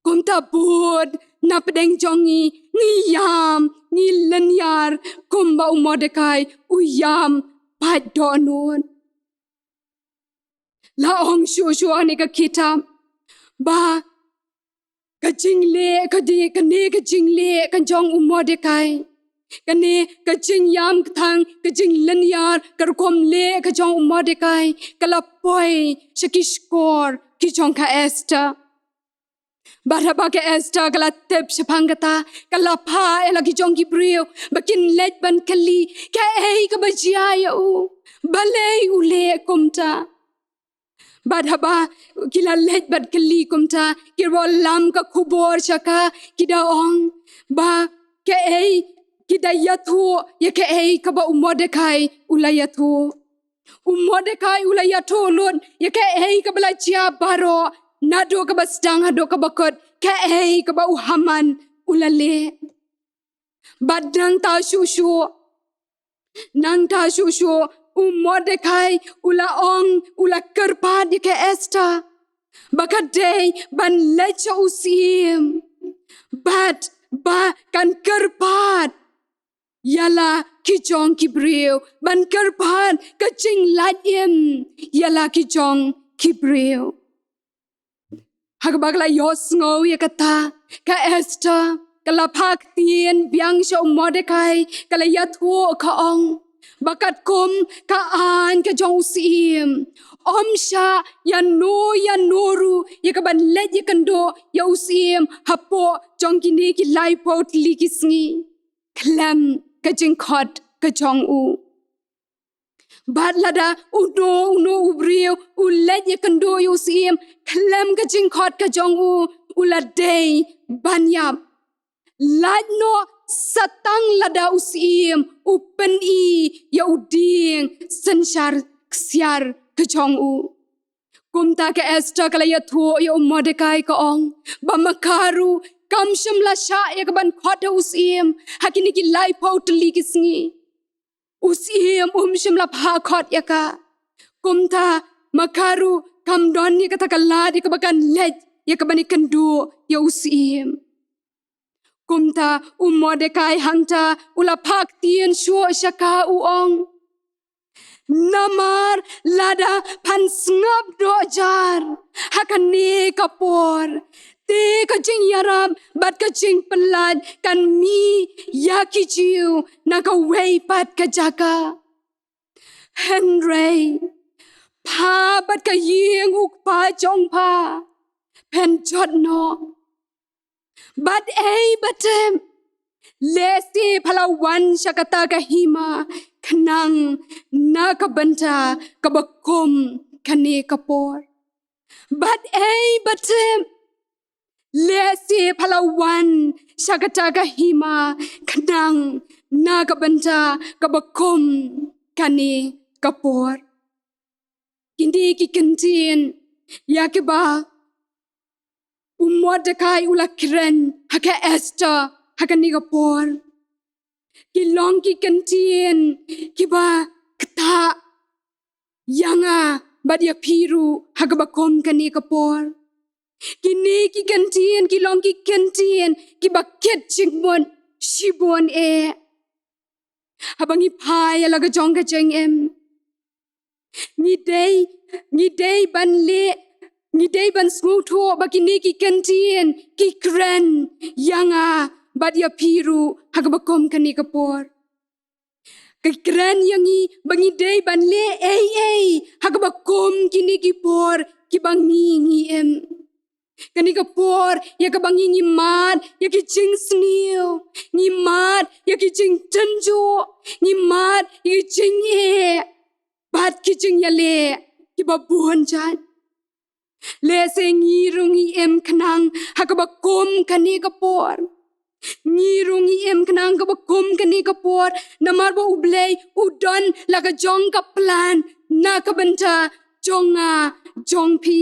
Kumta bun na pdeng jong ngi, ngi ïam, ngi lynñiar kumba u Mordekai u ïam pat dohnud. La ong shuh shuh ha kane ka kitab ba ka jingleh, ka di, kane ka jingleh ka jong u Mordekai, kane ka jingïam kthang, ka jinglynñiar, ka rukom leh ka jong u Mordekai, ka la poi sha ki shkor ki jong ka Esther. Bad haba ka Esther ka la tip shaphang kata, ka la phah ïa la ki jong ki briew ba kin leit ban kylli kaei kaba jia ïa u, balei u leh kumta. Bad haba ki la leit bad kylli kumta, ki wallam ka khubor sha ka, ki da ong ba kaei, ki da ïathuh ïa kaei kaba u Mordekai u la ïathuh. U Mordekai u la ïathuh lut ïa kaei kaba la jia baroh, naduh kaba sdang haduh kaba kut, kaei kaba u Haman u la leh. Bad nangta shuh shuh, nangta shuh shuh, u Mordekai u la ong, u la kyrpad ïa ka Esther ba ka dei ban leit sha u syiem bad ba kan kyrpad ïa la ki jong ki briew, ban kyrpad ka jinglait im ïa la ki jong ki briew. Ha kaba ka la ïohsngew ïa kata, ka Esther ka la phah ktien biang sha u Mordekai, ka la ïathuh ka ong ba katkum ka aiñ ka jong u syiem, ym shah ïano ïano ruh ïa kaban leit ïakynduh ïa u syiem hapoh jong kine ki laiphew tylli ki sngi khlem ka jingkhot ka jong u. Bad lada uno uno u briew u leit ïakynduh ïa u syiem khlem ka jingkhot ka jong u, u la dei ban ïap, lait noh sa tang lada u syiem u pyni ïa u dieng synshar ksiar ka jong u. Kumta ka Esther ka la ïathuh ïa u Mordekai, ka ong ba ma ka ruh kam shym la shah ïa kaban khot ha u syiem ha kine ki laiphew tylli ki sngi. U syiem um shym la phah khot ïa ka. Kumta ma ka ruh kam don ïa kata ka lad ïa kaba kan leit ïa kaban ïakynduh ïa u syiem. Kumta u Mordekai hangta u la phah ktien shuh sha ka, u ong Namar lada phan sngap dohjar ha kane ka por, te ka jingïarap bad ka jingpyllait kan mih ïa ki Jiw na kawei pat ka jaka. Hynrei pha bad ka ïing u kpa jong pha phin jot noh. Bad ei ba tip, lehse pha la wan sha kata ka hima khnang na ka bynta kaba kum kane ka por. Bad ei ba tip, lehse pha la wan sha kata ka hima khnang na ka bynta kaba kum kane ka por. Kine ki kyntien ïa kiba u Mordekai u la kren ha ka Esther ha kane ka por, ki long ki kyntien kiba ktah ïa nga bad ïa phi ruh ha kaba kum kane ka por. Kine ki kyntien ki long ki kyntien kiba kit jingmut shibun eh. Haba ngi phai ïa la ka jong ka jingim, ngi dei, ngi dei ban leh, ngi dei ban sngewthuh ba kine ki kyntien ki kren ïa nga bad ïa phi ruh ha kaba kum kane ka por. Ki kren ïa ngi ba ngi dei ban leh ei ei ha kaba kum kine ki por kiba ngi, ngi im. Kane ka por ïa kaba ngi, ngi mad ïa ki jingsniew, ngi mad ïa ki jingtynjuh, ngi mad ïa ki jingeh bad ki jingïaleh kiba bun jait. Lehse ngi ruh ngi im khnang ha kaba kum kane ka por. Ngi ruh ngi im khnang kaba kum kane ka por, namar ba U Blei u don la ka jong ka plan na ka bynta jong nga, jong phi.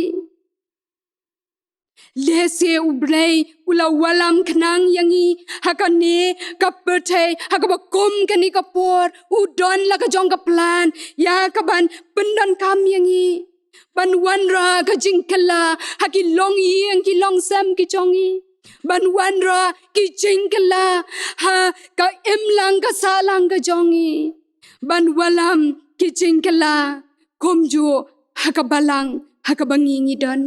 Lehse U Blei u la wallam khnang ïa ngi ha kane ka pyrthei, ha kaba kum kane ka por u don la ka jong ka plan ïa kaban pyndonkam ïa ngi. Ban wanrah ka jingkylla ha ki longïing ki longsem ki jong ngi. Ban wanrah ki jingkylla ha ka imlang ka sahlang ka jong ngi. Ban wallam ki jingkylla kumjuh ha ka balang ha kaba ngi, ngi don.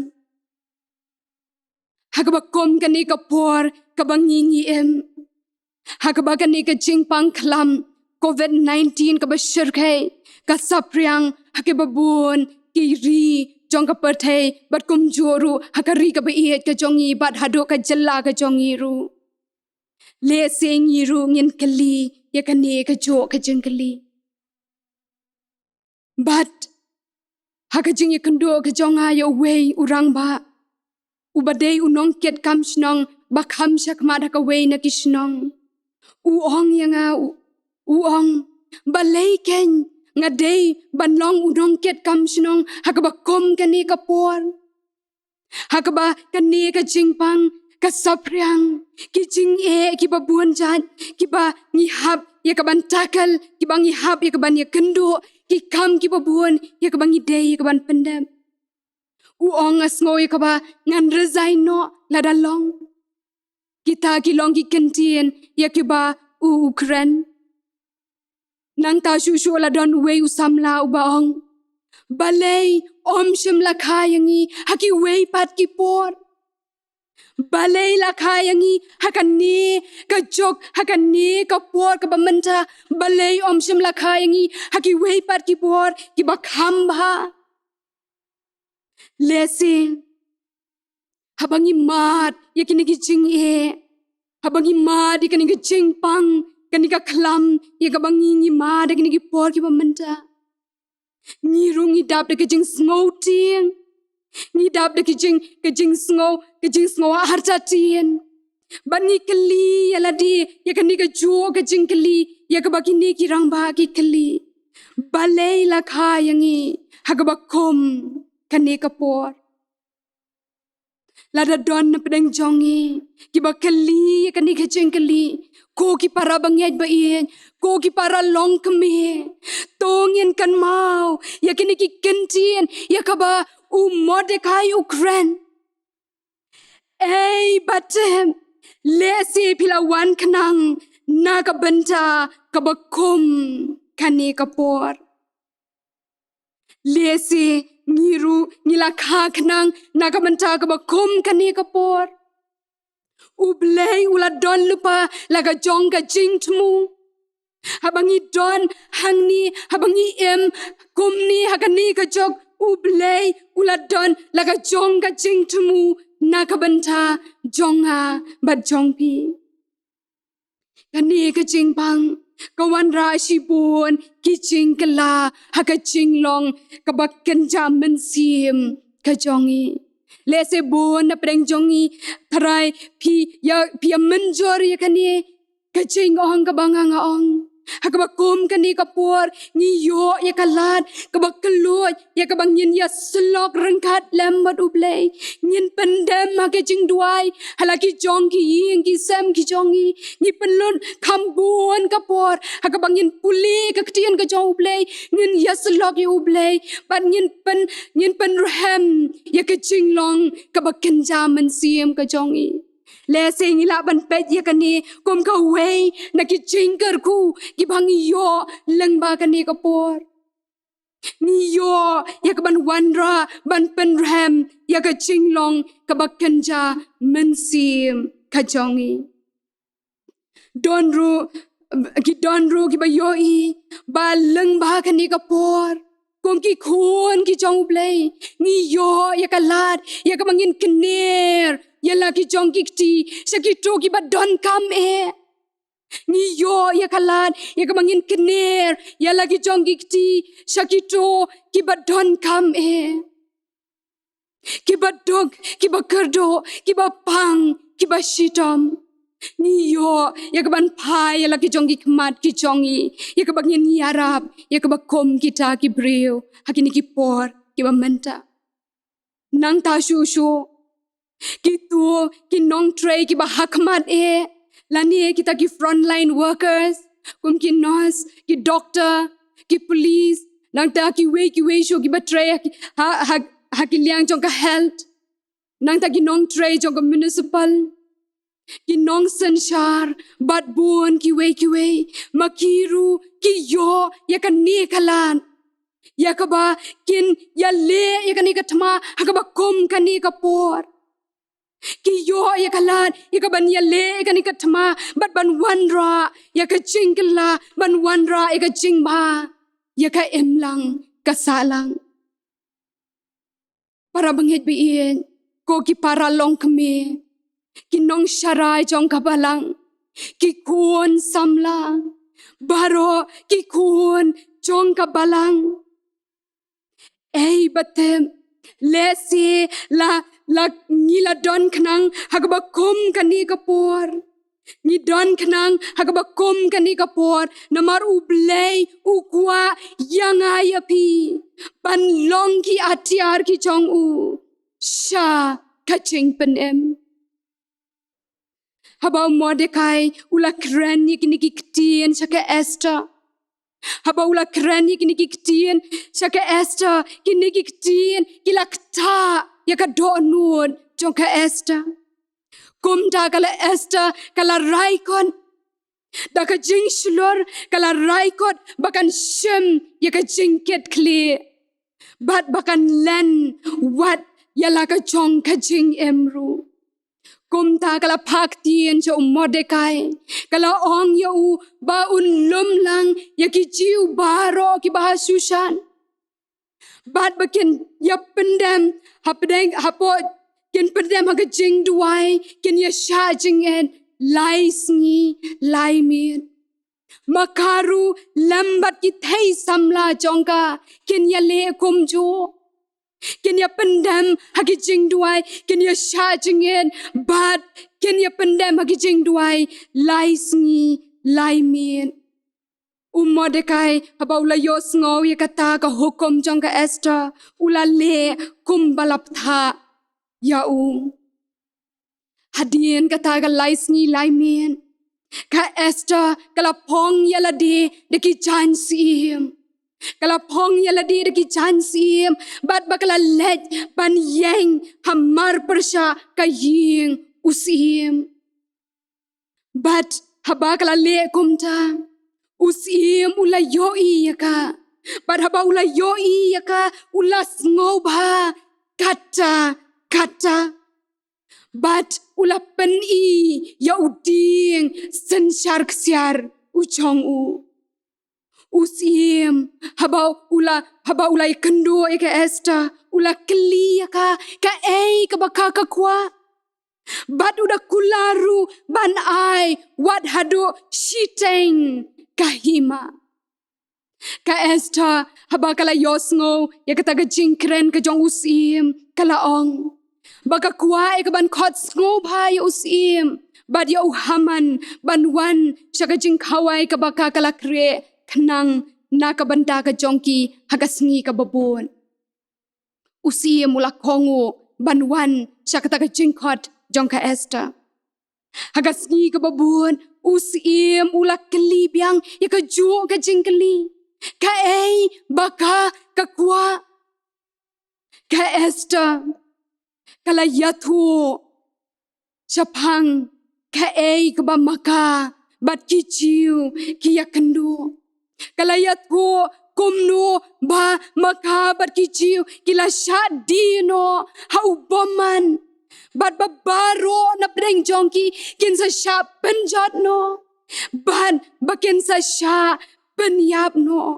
Ha kaba kum kane ka por kaba ngi, ngi im, ha kaba kane ka jingpang khlam covid nineteen kaba shyrkhei ka saphriang ha kiba bun ki ri jong ka pyrthei bad kumjuh ruh ha ka ri kaba ïeit ka jong ngi bad haduh ka jylla ka jong ngi ruh. Lehse ngi ruh ngin kylli ïa kane kajuh ka jingkylli. Bad ha ka jingïakynduh ka jong nga ïa uwei u rangbah uba dei u nongkit kam shnong ba kham shakhmat ha kawei na ki shnong, u ong ïa nga, u, u ong, balei kein nga dei ban long u nongkit kam shnong ha kaba kum kane ka por? Ha kaba kane ka jingpang ka saphriang, ki jingeh kiba bun jait kiba ngi hap ïa kaban tackle, kiba ngi hap ïa kaban ïakynduh, ki kam kiba bun ïa kaba ngi dei ïa kaban pyndep. U ong, nga sngew ïa kaba ngan resign noh lada long. Kita ki long ki kyntien ïa kiba u, u kren. Nangta shuh shuh la don uwei u samla uba ong, balei ym shym la kha ïa ngi ha kiwei pat ki por? Balei la kha ïa ngi ha kane ka juk, ha kane ka por kaba mynta? Balei ym shym la kha ïa ngi ha kiwei pat ki por kiba kham bha? Lehse haba ngi mad ïa kine ki jingeh, haba ngi mad ïa kine ki jingpang, kane ka khlam ïa kaba ngi, ngi mad ïa kine ki por kiba mynta, ngi ruh ngi dap da ka jingsngew tieng, ngi dap da ka jing, ka jingsngew, ka jingsngew artatien. Bad ngi kylli ïa lade ïa kane kajuh ka jingkylli ïa kaba kine ki rangbah ki kylli, balei la kha ïa ngi ha kaba kum kane ka por? Lada don na pdeng jong ngi kiba kylli ïa kane ka jingkylli, ko ki para bangeit ba ïeit, ko ki para longkmie, to ngin kynmaw ïa kine ki kyntien ïa kaba u Mordekai u kren. Ei ba tip, lehse phi la wan khnang na ka bynta kaba kum kane ka por. Lehse ngi ruh ngi la kha khnang na ka bynta kaba kum kane ka por. U Blei u la don lypa la ka jong ka jingthmu. Haba ngi don hangne, haba ngi im kumne ha kane ka jok, U Blei u la don la ka jong ka jingthmu na ka bynta jong nga bad jong phi. Kane ka jingpang ka wanrah shibun ki jingkylla ha ka jinglong kaba kynja mynsiem ka jong ngi. Lehse bun na pdeng jong ngi, Trai, phi ïa, phi ïa mynjur ïa kane ka jingong kaba nga nga ong. Ha kaba kum kane ka por ngi ïoh ïa ka lad kaba kylluid ïa kaba ngin ïasyllok ryngkat lem bad U Blei. Ngin pyndem ha ka jingduwai ha la ki jong ki ïing ki sem ki jong ngi. Ngi pynlut kham bun ka por ha kaba ngin pule ka ktien ka jong U Blei, ngin ïasyllok ïa U Blei bad ngin pyn, ngin pynrhem ïa ka jinglong kaba kynja mynsiem ka jong ngi. Lehse ngi lah ban peit ïa kane kum kawei na ki jingkyrkhu kiba ngi ïoh lyngba kane ka por. Ngi ïoh ïa kaban wanrah ban pynrhem ïa ka jinglong kaba kynja mynsiem ka jong ngi. Don ruh, ki don ruh kiba ïohi ba lyngba kane ka por kum ki khun ki jong U Blei ngi ïoh ïa ka lad ïa kaba ngin kner ïa la ki jong ki kti sha kito kiba donkam eh. Ngi ïoh ïa ka lad ïa kaba ngin kner ïa la ki jong ki kti sha kito kiba donkam eh. Kiba duk, kiba kyrduh, kiba pang, kiba shitom. Ngi ïoh ïa kaban phai ïa la ki jong ki khmat ki jong ngi ïa kaba ngin ïarap ïa kaba kum kita ki briew ha kine ki por kiba mynta. Nangta shuh shuh kito ki nongtrei kiba ha khmat eh, lane kita ki frontline workers kum ki nurse, ki doctor, ki police, nangta kiwei kiwei shuh kiba trei ha, ha, ha ki liang jong ka health, nangta ki nongtrei jong ka municipal, ki nongsynshar bad bun kiwei kiwei, ma ki ruh ki ïoh ïa kane ka lad ïa kaba kin ïaleh ïa kane ka thma ha kaba kum kane ka por. Ki ïoh ïa ka lad ïa kaban ïaleh ïa kane ka thma bad ban wanrah ïa ka jingkylla, ban wanrah ïa ka jingbha ïa ka imlang ka sahlang. Para bangeit ba ïeit, ko ki para longkmie, ki nongsharai jong ka balang, ki khun samla, baroh ki khun jong ka balang. Ei ba tip, lehse la, la ngi la don khnang ha kaba kum kane ka por. Ngi don khnang ha kaba kum kane ka por namar U Blei u kwah ïa nga ïa phi ban long ki atiar ki jong u sha ka jingpynim. Haba u Mordekai u la kren ïa kine ki ktien sha ka Esther, haba u la kren ïa kine ki ktien sha ka Esther, kine ki ktien ki la ktah ïa ka dohnud jong ka Esther. Kumta ka la Esther ka la rai kot da ka jingshlur, ka la rai kot ba kan shim ïa ka jingkit khlieh bad ba kan len wat ïa la ka jong ka jingim ruh. Kumta ka la phah ktien sha u Mordekai, ka la ong ïa u ba un lum lang ïa ki Jiw baroh kiba ha Shushan. Bad ba kin ïa pyndem hapdeng, hapoh, kin pyndem ha ka jingduwai, kin ïa shah jingit lai sngi lai miet. Ma ka ruh lem bad ki thei samla jong ka kin ïaleh kumjuh. Kin ïa pyndem ha ki jingduwai, kin ïa shah jingit bad kin ïa pyndem ha ki jingduwai lai sngi lai miet. U Mordekai haba u la ïohsngew ïa kata ka hukum jong ka Esther, u la leh kumba la bthah ïa u. Hadien kata ka lai sngi lai miet, ka Esther ka la phong ïa lade da ki jaiñ syiem. Ka la phong ïa lade da ki jaiñ syiem bad ba ka la leit ban ïeng hamar pyrshah ka ïing u syiem. Bad haba ka la leh kumta, u syiem u la ïohi ïa ka. Bad haba u la ïohi ïa ka, u la sngewbha katta katta. Bad u la pyni ïa u dieng synshar ksiar u jong u. U syiem, haba u la, haba u la ïakynduh ïa ka Esther, u la kylli ïa ka, kaei kaba ka kwah. Bad u da kular ruh ban ai wat haduh shiteng ka hima. Ka Esther, haba ka la ïohsngew ïa kata ka jingkren ka jong u syiem, ka la ong ba ka kwah ïa ka ban khot sngewbha ïa u syiem bad ïa u Haman ban wan sha ka jingkhawai kaba ka la khreh khnang na ka bynta ka jong ki ha ka sngi kaba bud. U syiem u la kohnguh ban wan sha kata ka jingkhot jong ka Esther. Ha ka sngi kaba bud, u syiem u la kylli biang ïa kajuh ka jingkylli. Kaei ba ka kwah. Ka Esther ka la ïathuh shaphang kaei kaba ma ka bad ki Jiw ki ïakynduh. Ka la ïathuh kumno ba ma ka bad ki Jiw ki la shah die noh ha u bymman. Bad ba baroh na pdeng jong ki kin sa shah pynjot noh. Bad ba kin sa shah pynïap noh.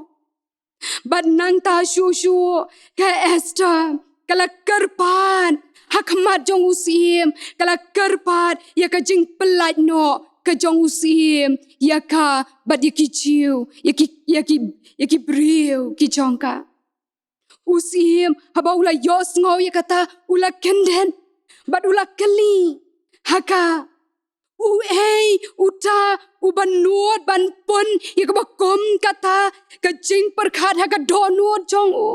Bad nangta shuh shuh ka Esther ka la kyrpad ha khmat jong u syiem, ka la kyrpad ïa ka jingpyllait noh ka jong u syiem ïa ka bad ïa ki Jiw, ïa ki, ïa ki, ïa ki briew ki jong ka. U syiem haba u la ïohsngew ïa kata, u la kyndit bad u la kylli ha ka, uei uta uba nud ban pun ïa kaba kum kata ka jingpyrkhat ha ka dohnud jong u.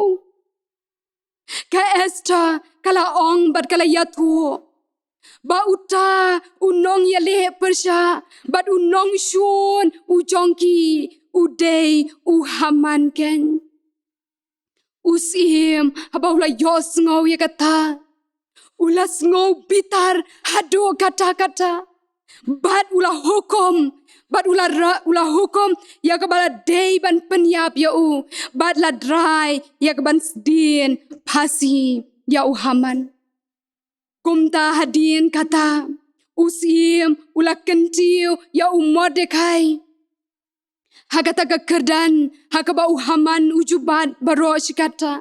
Ka Esther ka la ong bad ka la ïathuh ba uta u nongïaleh pyrshah bad u nongshun u jong ki u dei u Haman keiñ. U syiem haba u la ïohsngew ïa kata, u la sngew bitar haduh katta katta. Bad u la hukum, bad u la ra-, u la hukum ïa kaba la dei ban pynïap ïa u, bad la drai ïa ka ban sdien phasi ïa u Haman. Kumta hadien kata, u syiem u la kyntiew ïa u Mordekai ha kata ka kyrdan ha kaba u Haman u ju bat baroh shi katta.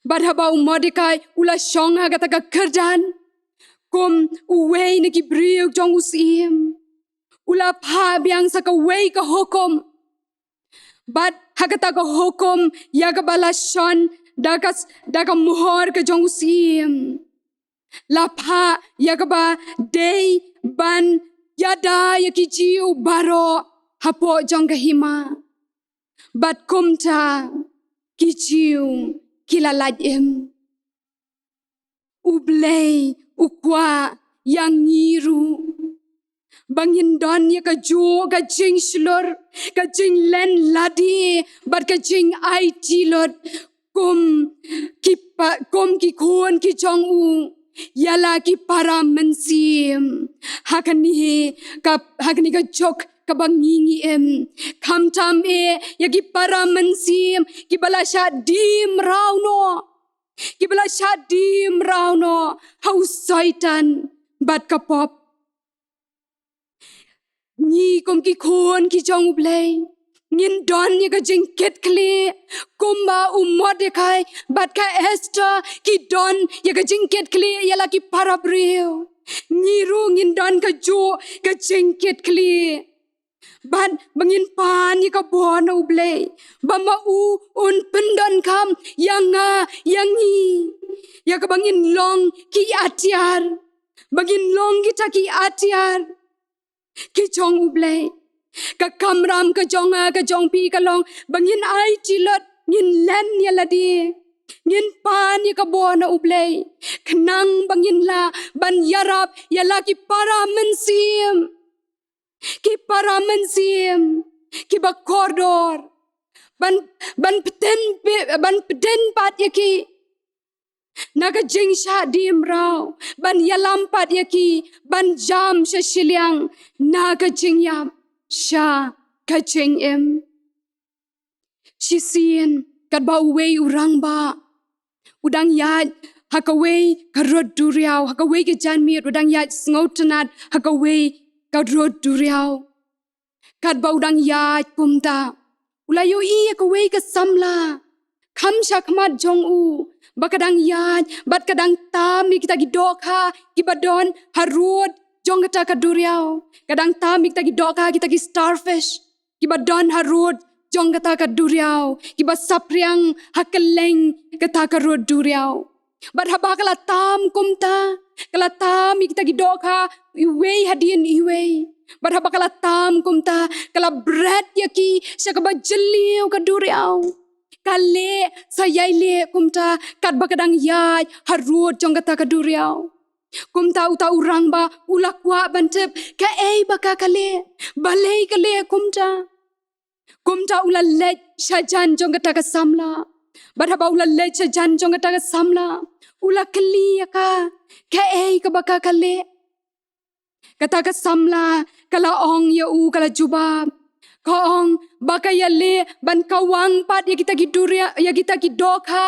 Bad haba u Mordekai u la shong ha kata ka kyrdan kum uwei na ki briew jong u syiem, u la phah biang sa kawei ka hukum. Bad ha kata ka hukum ïa kaba la shon da ka s-, da ka muhor ka jong u syiem, la phah ïa kaba dei ban ïada ïa ki Jiw baroh hapoh jong ka hima. Bad kumta ki Jiw ki la lait im. U Blei u kwah ïa ngi ruh ba ngin don ïa kajuh ka jingshlur, ka jinglen lade bad ka jingaiti lut kum ki pa-, kum ki khun ki jong u ïa la ki para mynsiem. Ha kane ka, ha kane ka juk kaba ngi ngi im, khamtam eh ïa ki para mynsiem kiba la shah die mraw noh, kiba la shah die mraw noh ha u Soitan bad ka pop. Ngi kum ki khun ki jong u Blei ngin don ïa ka jingkitkhlieh kumba u Mordekai bad ka Esther ki don ïa ka jingkitkhlieh ïa la ki para briew. Ngi ruh ngin don kajuh ka jingkitkhlieh. Bad ba ngin pan ïa ka bor na u Blei ba ma u un pyndonkam ïa nga ïa ngi, ïa kaba ngin long ki atiar, ba ngin long kita ki atiar ki jong u Blei. Ka kamram ka jong nga ka jong phi ka long ba ngin aiti lut, ngin len ïa lade, ngin pan ïa ka bor na u Blei khnang ba ngin lah ban ïarap ïa la ki para mynsiem, ki para mynsiem kiba kordor, ban, ban pynten, ban pynten pat ïa ki na ka jingshah die mraw, ban ïalam pat ïa ki ban jam sha shiliang na ka jingïap sha ka jingim. Shisien, katba uwei u rangbah u dang ïaid ha kawei ka rud duriaw, ha kawei ka janmiet u dang ïaid sngewtynnad ha kawei ka rud duriaw. Katba u dang ïaid kumta, u la ïohi ïa kawei ka samla kham sha khmat jong u, ba ka dang ïaid bad ka dang tam ïa kita ki dohkha kiba don ha rud jong kata ka duriaw. Ka dang tam ïa kita ki dohkha, kita ki starfish kiba don ha rud jong kata ka duriaw, kiba saphriang ha kylleng kata ka rud duriaw. Bad haba ka la tam kumta, ka la tam ïa kita ki dohkha iwei hadien iwei. Bad haba ka la tam kumta, ka la bret ïa ki sha kaba jylliew ka duriaw. Ka leh sa ïai leh kumta katba ka dang ïaid ha rud jong kata ka duriaw. Kumta uta u rangbah u la kwah ban tip kaei ba ka ka leh, balei ka leh kumta. Kumta u la leit shajan jong kata ka samla. Bad haba u la leit shajan jong kata ka samla, u la kylli ïa ka kaei kaba ka ka leh. Kata ka samla ka la ong ïa u, ka la jubab, ka ong ba ka ïaleh ban kawang pat ïa kita ki duriaw, ïa kita ki dohkha,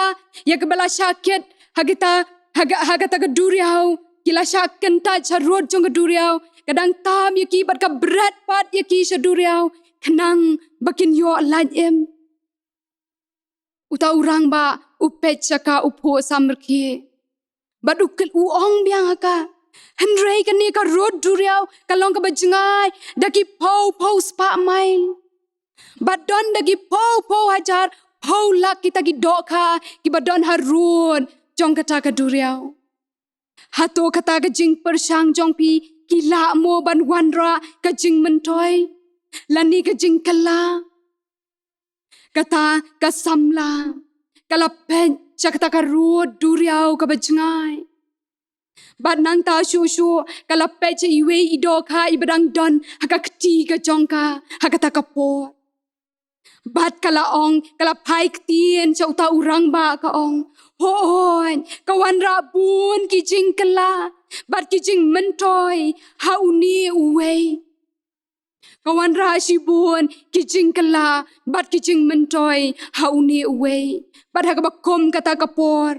ïa kiba la shah kit ha kita, ha ka, ha kata ka duriaw, ki la shah kyntait sha rud jong ka duriaw. Ka dang tam ïa ki bad ka bret pat ïa ki sha duriaw khnang ba kin ïoh lait im. Uta u rangbah u peit sha ka, u phuh samrkhie. Bad u kylli, u ong biang ha ka, hynrei kane ka rud duriaw ka long kaba jngai da ki phew phew spah mail. Bad don da ki phew phew hajar phew lak kita ki dohkha kiba don ha rud jong kata ka duriaw. Hato kata ka jingpyrshang jong phi ki lah mo ban wanrah ka jingmyntoi lane ka jingkylla? Kata ka samla ka la peit sha kata ka rud duriaw kaba jngai. Bad nangta shuh shuh ka la peit sha iwei i dohkha iba dang don ha ka kti ka jong ka ha kata ka por. Bad ka la ong, ka la phai ktien sha uta u rangbah, ka ong, hooid, ka wanrah bun ki jingkylla bad ki jingmyntoi ha une uwei. Ka wanrah shibun ki jingkylla bad ki jingmyntoi ha une uwei. Bad ha kaba kum kata ka por,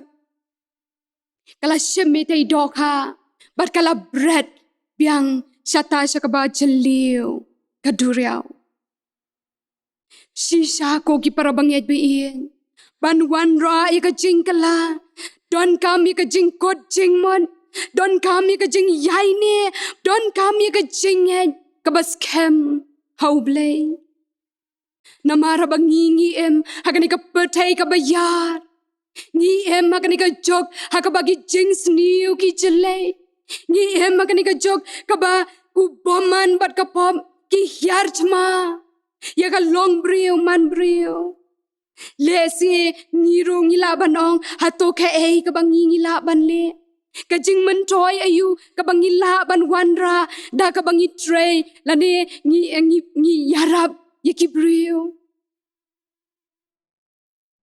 ka la shim ïa i dohkha bad ka la bret biang shata sha kaba jylliew ka duriaw. Shisha ko ki para bangeit ba ïeit, ban wanrah ïa ka jingkylla, donkam ïa ka jingkut jingmut, donkam ïa ka jingïaineh, donkam ïa ka jingngeit kaba skhem ha U Blei. Namar haba ngi, ngi im ha kane ka pyrthei kaba ïar, ngi im ha kane ka juk ha kaba ki jingsniew ki jyllei, ngi im ha kane ka juk kaba u bymman bad ka pop ki hiar thma ïa ka longbriew manbriew. Lehse ngi ruh ngi lah ban ong, hato kaei kaba ngi, ngi lah ban leh? Ka jingmyntoi aïu kaba ngi lah ban wanrah da kaba ngi trei lane ngi, ngi, ngi ïarap ïa ki briew?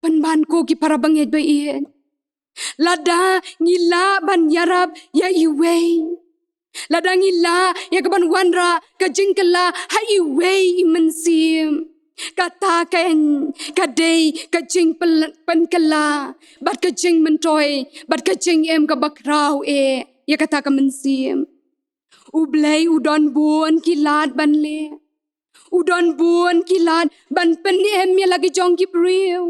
Pynban ko ki para bangeit ba ïeit, lada ngi lah ban ïarap ïa iwei, lada ngi lah ïa ka ban wanrah ka jingkylla ha iwei i mynsiem, kata kan ka dei ka jingpyn-, pynkylla bad ka jingmyntoi bad ka jingim kaba khraw eh ïa kata ka mynsiem. U Blei u don bun ki lad ban leh, u don bun ki lad ban pynim ïa la ki jong ki briew.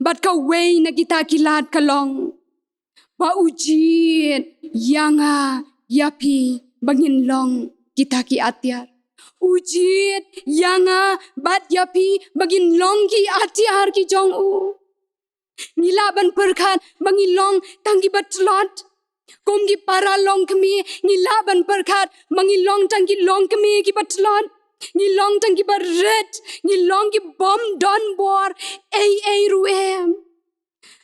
Bad kawei na kita ki lad ka long ba u jied ïa nga ïa phi ba ngin long kita ki atiar. U jied ïa nga bad ïa phi ba ngin long ki atiar ki jong u. Ngi lah ban pyrkhat ba ngi long tang kiba tlot. Kum ki para longkmie, ngi lah ban pyrkhat ba ngi long tang ki longkmie kiba tlot. Ngi long tang kiba rit, ngi long ki bym don bor ei ei ruh em.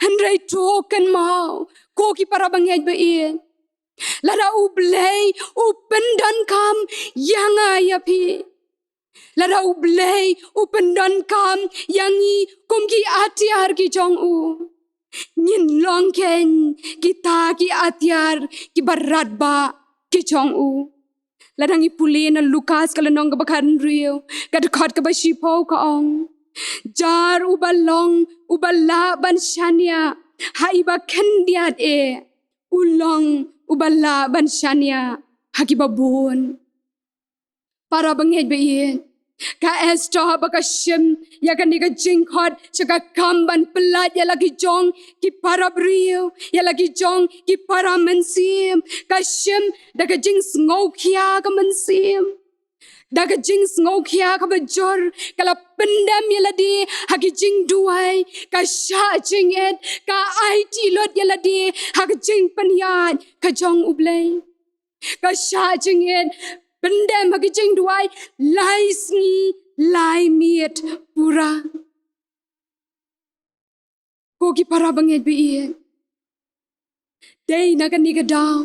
Hynrei to kynmaw ko ki para bangeit ba ïeit, lada U Blei u pyndonkam ïa nga ïa phi, lada U Blei u pyndonkam ïa ngi kum ki atiar ki jong u, ngin long kein kita ki atiar kiba radbah ki jong u. Lada ngi pule na Lukas ka lynnong kaba khathynriew, ka dkhot kaba shiphew ka ong, Jar uba long uba lah ban shaniah ha iba khyndiat eh, u long uba lah ban shaniah ha kiba bun. Para bangeit ba ïeit, ka Esther haba ka shim ïa kane ka jingkhot sha ka kam ban pyllait ïa la ki jong ki para briew, ïa la ki jong ki para mynsiem, ka shim da ka jingsngewkhia ka mynsiem, da ka jingsngewkhia kaba jur, ka la pyndem ïa lade ha ki jingduwai, ka shah jingit, ka aiti lut ïa lade ha ka jingpynïaid ka jong U Blei. Ka shah jingit, pyndem ha ki jingduwai lai sngi lai miet pura. Ko ki para bangeit ba ïeit, dei na kane ka daw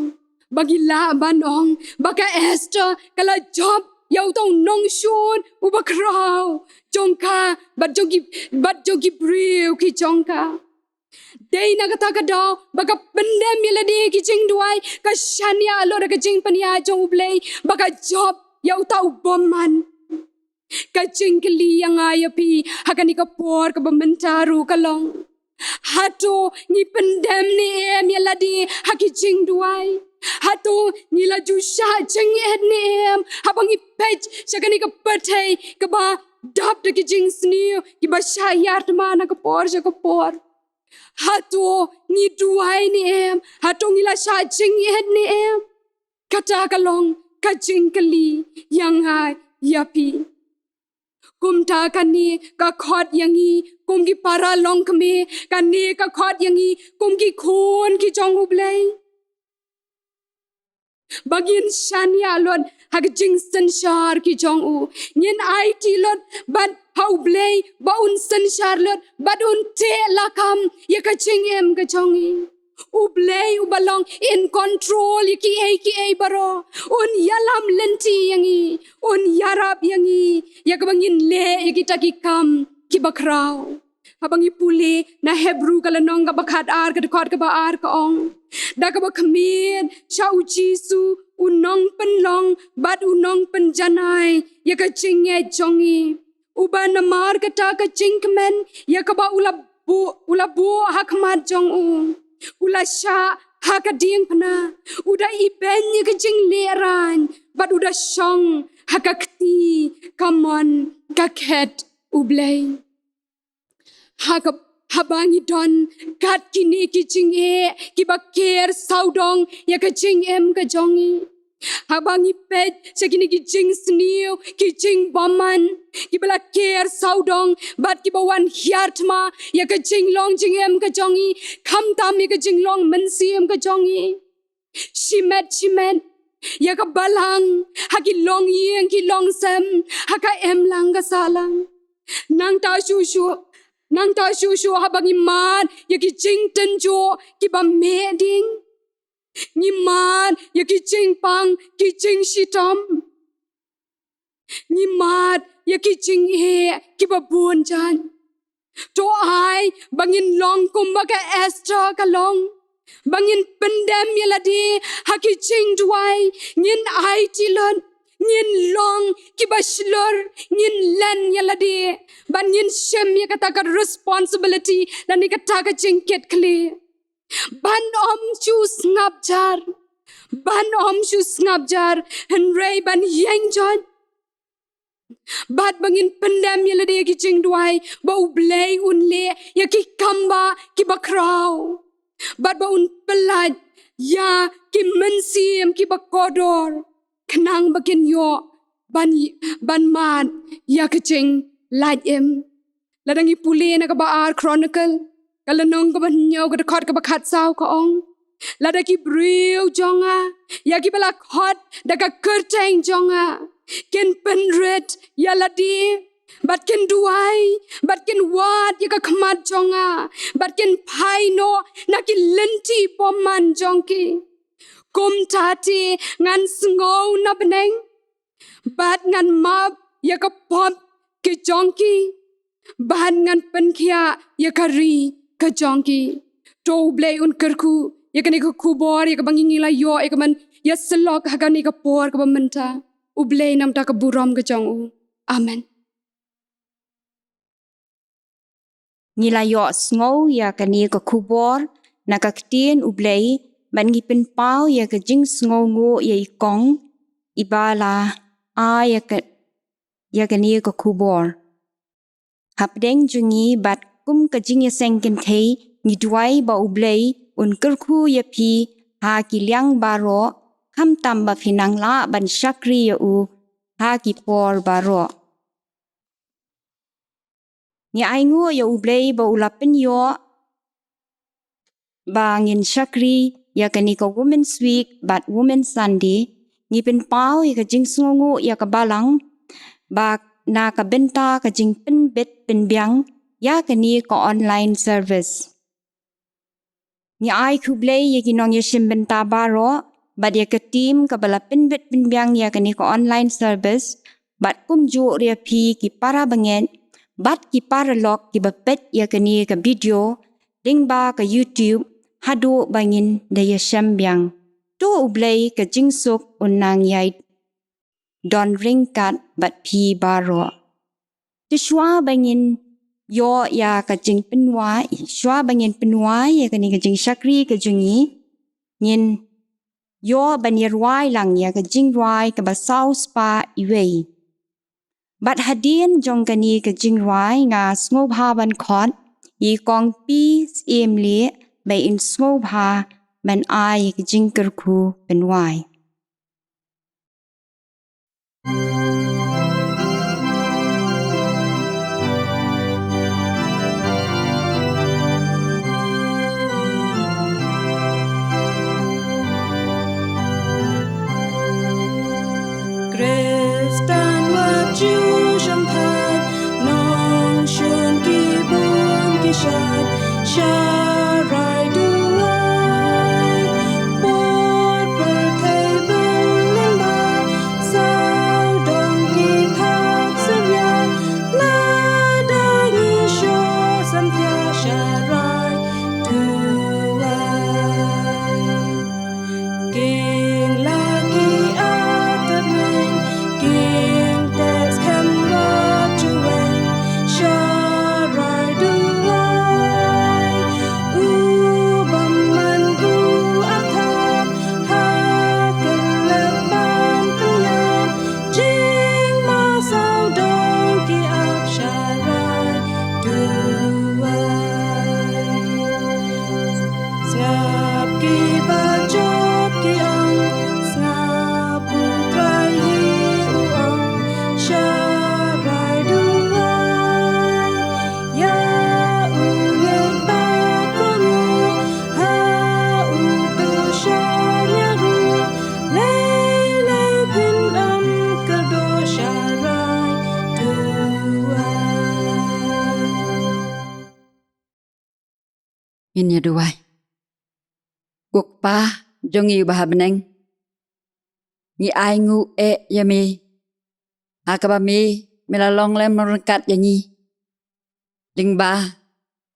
ba ngi lah ban ong ba ka Esther ka la jop ïa uta u nongshun uba khraw jong ka bad jong ki, bad jong ki briew ki jong ka. Dei na kata ka daw ba ka pyndem ïa lade ki jingduwai, ka shaniah lut da ka jingpynïaid jong U Blei, ba ka jop ïa uta u bymman. Ka jingkylli ïa nga ïa phi ha kane ka por kaba mynta ruh ka long, hato ngi pyndem ne em ïa lade ha ki jingduwai? Hato ngi la ju shah jingit ne em haba ngi peit sha kane ka pyrthei kaba dap da ki jingsniew kiba shah ïar tma na ka por sha ka por? Hato ngi duwai ne em? Hato ngi la shah jingit ne em? Kata ka long ka jingkylli ïa nga ïa phi. Kumta kane ka khot ïa ngi kum ki para longkmie, kane ka khot ïa ngi kum ki khun ki jong U Blei, ba ngin shaniah lut ha ka jingsynshar ki jong u. Ngin aiti lut bad ha U Blei ba un synshar lut bad un teh lakam ïa ka jingim ka jong ngi. U Blei uba long in control ïa kiei kiei baroh, un ïalam lynti ïa ngi, un ïarap ïa ngi ïa kaba ngin leh ïa kita ki kam kiba khraw. Haba ngi pule na Hebru ka lynnong kaba khatar, ka dkhot kaba ar ka ong, da kaba khmih sha U Jisu, u nongpynlong bad u nongpynjanai ïa ka jingngeit jong ngi, uba namar kata ka jingkmen ïa kaba u la buh, u la buh ha khmat jong u, u la shah ha ka diengphna, u da ibeiñ ïa ka jinglehrain bad u da shong ha ka kti kamon ka khet U Blei. Ha ka, haba ngi don kat kine ki jingeh kiba ker sawdong ïa ka jingim ka jong ngi, haba ngi peit sha kine ki jingsniew, ki jingbymman kiba la ker sawdong bad kiba wan hiar thma ïa ka jinglong jingim ka jong ngi, khamtam ïa ka jinglong mynsiem ka jong ngi. Shimet shimet ïa ka balang ha ki longïing ki longsem, ha ka imlang ka sahlang. Nangta shuh shuh, nangta shuh shuh haba ngi mad ïa ki jingtynjuh kiba meh ding, ngi mad ïa ki jingpang ki jingshitom, ngi mad ïa ki jingeh kiba bun jait. To ai ba ngin long kumba ka Esther ka long, ba ngin pyndem ïa lade ha ki jingduwai, ngin aiti lut, ngin long kiba shlur, ngin len ïa lade, bad ngin shim ïa kata ka responsibility lane kata ka jingkitkhlieh. Ban ym shu sngap jar, ban ym shu sngap jar, hynrei ban ïeng jot. Bad ba ngin pyndem ïa lade ki jingduwai ba U Blei un leh ïa ki kam ba kiba khraw, bad ba un pyllait ïa ki mynsiem kiba kordor, khnang ba kin ïoh ban, ban mad ïa ka jinglait im. Lada ngi pule na kaba ar Chronicle, ka lynnong kaba hynñiew, ka dkhot kaba khatsaw ka ong, lada ki briew jong nga, ïa kiba la khot da ka kyrteng jong nga, kin pynrit ïa lade, bad kin duwai, bad kin wad ïa ka khmat jong nga, bad kin phai noh na ki lynti bymman jong ki, kumta te ngan sngew na bneng, bad ngan map ïa ka pop ki jong ki, bad ngan pynkhiah ïa ka ri ka jong ki. To U Blei un kyrkhu ïa kane ka khubor ïa kaba ngi la ïoh ïa ka ban ïasyllok ha kane ka por kaba mynta. U Blei namar ka burom ka jong u. Amen. Ngi la ïohsngew ïa kane ka khubor na ka ktien U Blei, bad ngi pynpaw ïa ka jingsngewnguh ïa i kong iba la ai ïa ka, ïa kane ka khubor. Hapdeng jong ngi bad kum ka jingïaseng kynthei, ngi duwai ba U Blei un kyrkhu ïa phi ha ki liang baroh, khamtam ba phi nang lah ban shakri ïa u ha ki por baroh. Ngi ainguh ïa U Blei ba u la pynïoh ba ngin shakri ïa kane ka Women's Week bad Women's Sunday. Ngi pynpaw ïa ka jingsngewnguh ïa ka Balang ba na ka bynta ka jingpynbit pynbiang ïa kane ka online service. Ngi ai khublei ïa ki nongïashim bynta baroh bad ïa ka team kaba la pynbit pynbiang ïa kane ka online service, bad kumjuh ruh ïa phi ki para bangeit bad ki paralok kiba peit ïa kane ka video lyngba ka YouTube haduh ba ngin da ïashem biang. To U Blei ka jingsuk un nang ïai don ryngkat bad phi baroh. Te shuwa ba ngin ïoh ïa ka jingpynwai, shuwa ba ngin pynwai ïa kane ka jingshakri ka jong ngi, ngin ïoh ban ïarwai lang ïa ka jingrwai kaba saw spah iwei. Bad hadien jong kane ka jingrwai nga sngewbha ban khot ïa i Kong P. Syiem Lieh ba in sngewbha ban ai ïa ka jingkyrkhu pynwai. Khristan wat ju shongthait, nongshun ki bun ki shait, sharai duwai. Bor pyrthei bun lyngba, sawdong ki thap syria, lada ngi shoh samthiah sharai duwai. King la ki atapneng, king tes kham wat juweng, sharai duwai. U bamon u apthap, ha kylliang ban pynïap, jingma sawdong ki ap sharai duwai. Sngap kiba jop ki ong, sngap U Trai hi u ong, sharai duwai. Ïa u ngeit bad kohnguh, ha u tu shaniah ruh, lei lei phin ym kyrduh sharai duwai. Ngin ïa duwai. Ko Kpa jong ngi uba ha bneng, ngi ainguh eh ïa me ha kaba me, me la long lem ryngkat ïa ngi lyngba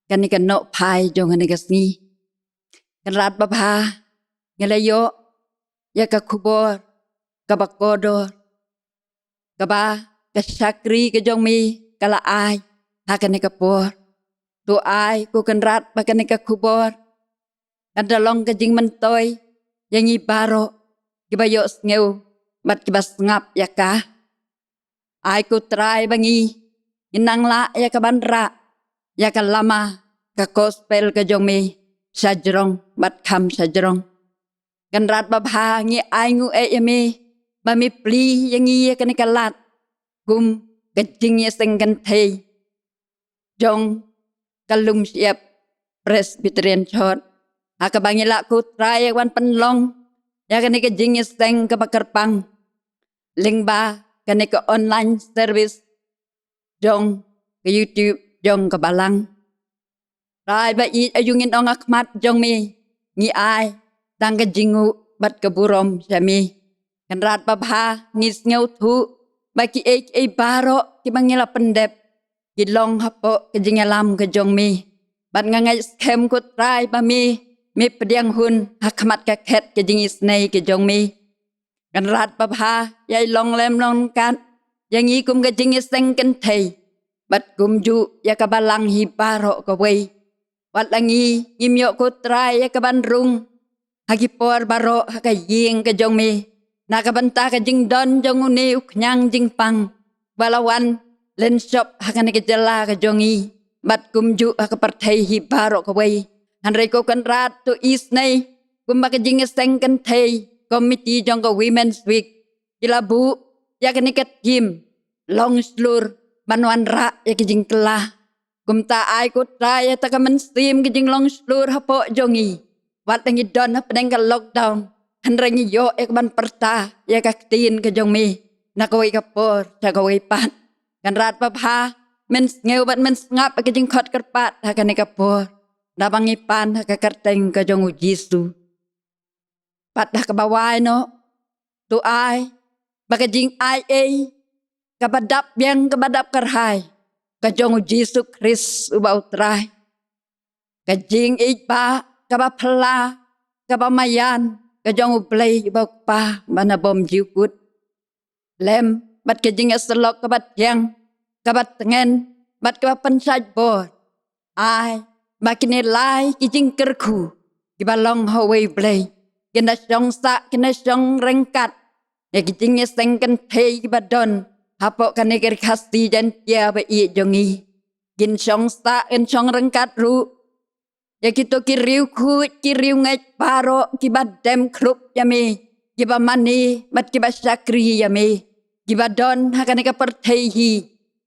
kane ka nohphai jong kane ka sngi. Kynrad babha, ngi la ïoh ïa ka khubor kaba kordor, kaba ka shakri ka jong me ka la ai ha kane ka por. To ai ko Kynrad ba kane ka khubor kan da long ka jingmyntoi ïa ngi baroh kiba ïohsngew bad kiba sngap ïa ka. Ai ko Trai ba ngi, ngin nang lah ïa ka ban rah ïa ka lama ka gospel ka jong me, shajrong bad kham shajrong. Kynrad babha, ngi ainguh eh ïa me ba me plie ïa ngi ïa kane ka lad kum ka jingïaseng kynthei jong ka lum shyiap Presbyterian Church, ha kaba ngi lah ko Trai ïa ka ban pynlong ïa kane ka jingïaseng kaba kyrpang lyngba kane ka online service jong ka YouTube jong ka Balang. Trai ba ïeit, aïu ngin ong ha khmat jong me, ngi ai tang ka jingnguh bad ka burom sha me. Kynrad babha, ngi sngewthuh ba kiei kiei baroh kiba ngi la pyndep ki long hapoh ka jingïalam ka jong me. Bad nga ngeit skhem ko Trai ba me, me pdiang hun ha khmat ka khet ka jingisynei ka jong me. Kynrad babha, ïai long lem long ryngkat ïa ngi kum ka jingïaseng kynthei. bad kumjuh ïa ka balang hi baroh kawei. Wat la ngi, ngim ïoh ko Trai ïa ka ban rung ha ki por baroh ha ka ïing ka jong me, na ka bynta ka jingdon jong une u khñiang jingpang ba la wan lynshop ha kane ka jylla ka jong ngi bad kumjuh ha ka pyrthei hi baroh kawei. Hynrei ko Kynrad, to isynei kumba ka jingïaseng kynthei, komiti jong ka Women's Week ki la buh ïa kane ka theme, long shlur ban wanrah ïa ka jingkylla. Kumta ai ko Trai ïa ta ka mynsiem ka jinglong shlur hapoh jong ngi. Wat la ngi don hapdeng ka lockdown, hynrei ngi ïoh ïa ka ban pyrta ïa ka ktien ka jong me na kawei ka por sha kawei pat. Kynrad babha, men sngew bad men sngap ïa ka jingkhot kyrpad ha kane ka por, naba ngi pan ha ka kyrteng ka jong U Jisu. Bad ha kaba wai noh, to ai ba ka jingai ei kaba dap biang kaba dap kyrhai ka jong U Jisu Khrist uba U Trai, ka jingïeit ba kaba phylla kaba maïan ka jong U Blei uba U Kpa ba na bymjukut, lem bad ka jingïasyllok kaba thiang, kaba tngen bad kaba pynshait bor. Ai ba kine lai ki jingkyrkhu kiba long ha uwei U Blei kin da shong sah, kin da shong ryngkat ïa ki jingïaseng kynthei kiba don hapoh kane ka Ri Khasi Jaiñtia ba ïeit jong ngi. Kin shong sah, kin shong ryngkat ruh ïa kito ki riewkhuid, ki riewngeit baroh kiba dem khlup ïa me, kiba mane bad kiba shakri ïa me, kiba don ha kane ka pyrthei hi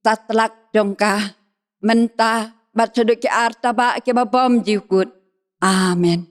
satlak jong ka, mynta bad shaduh ki artabah kiba bymjukut. Amen.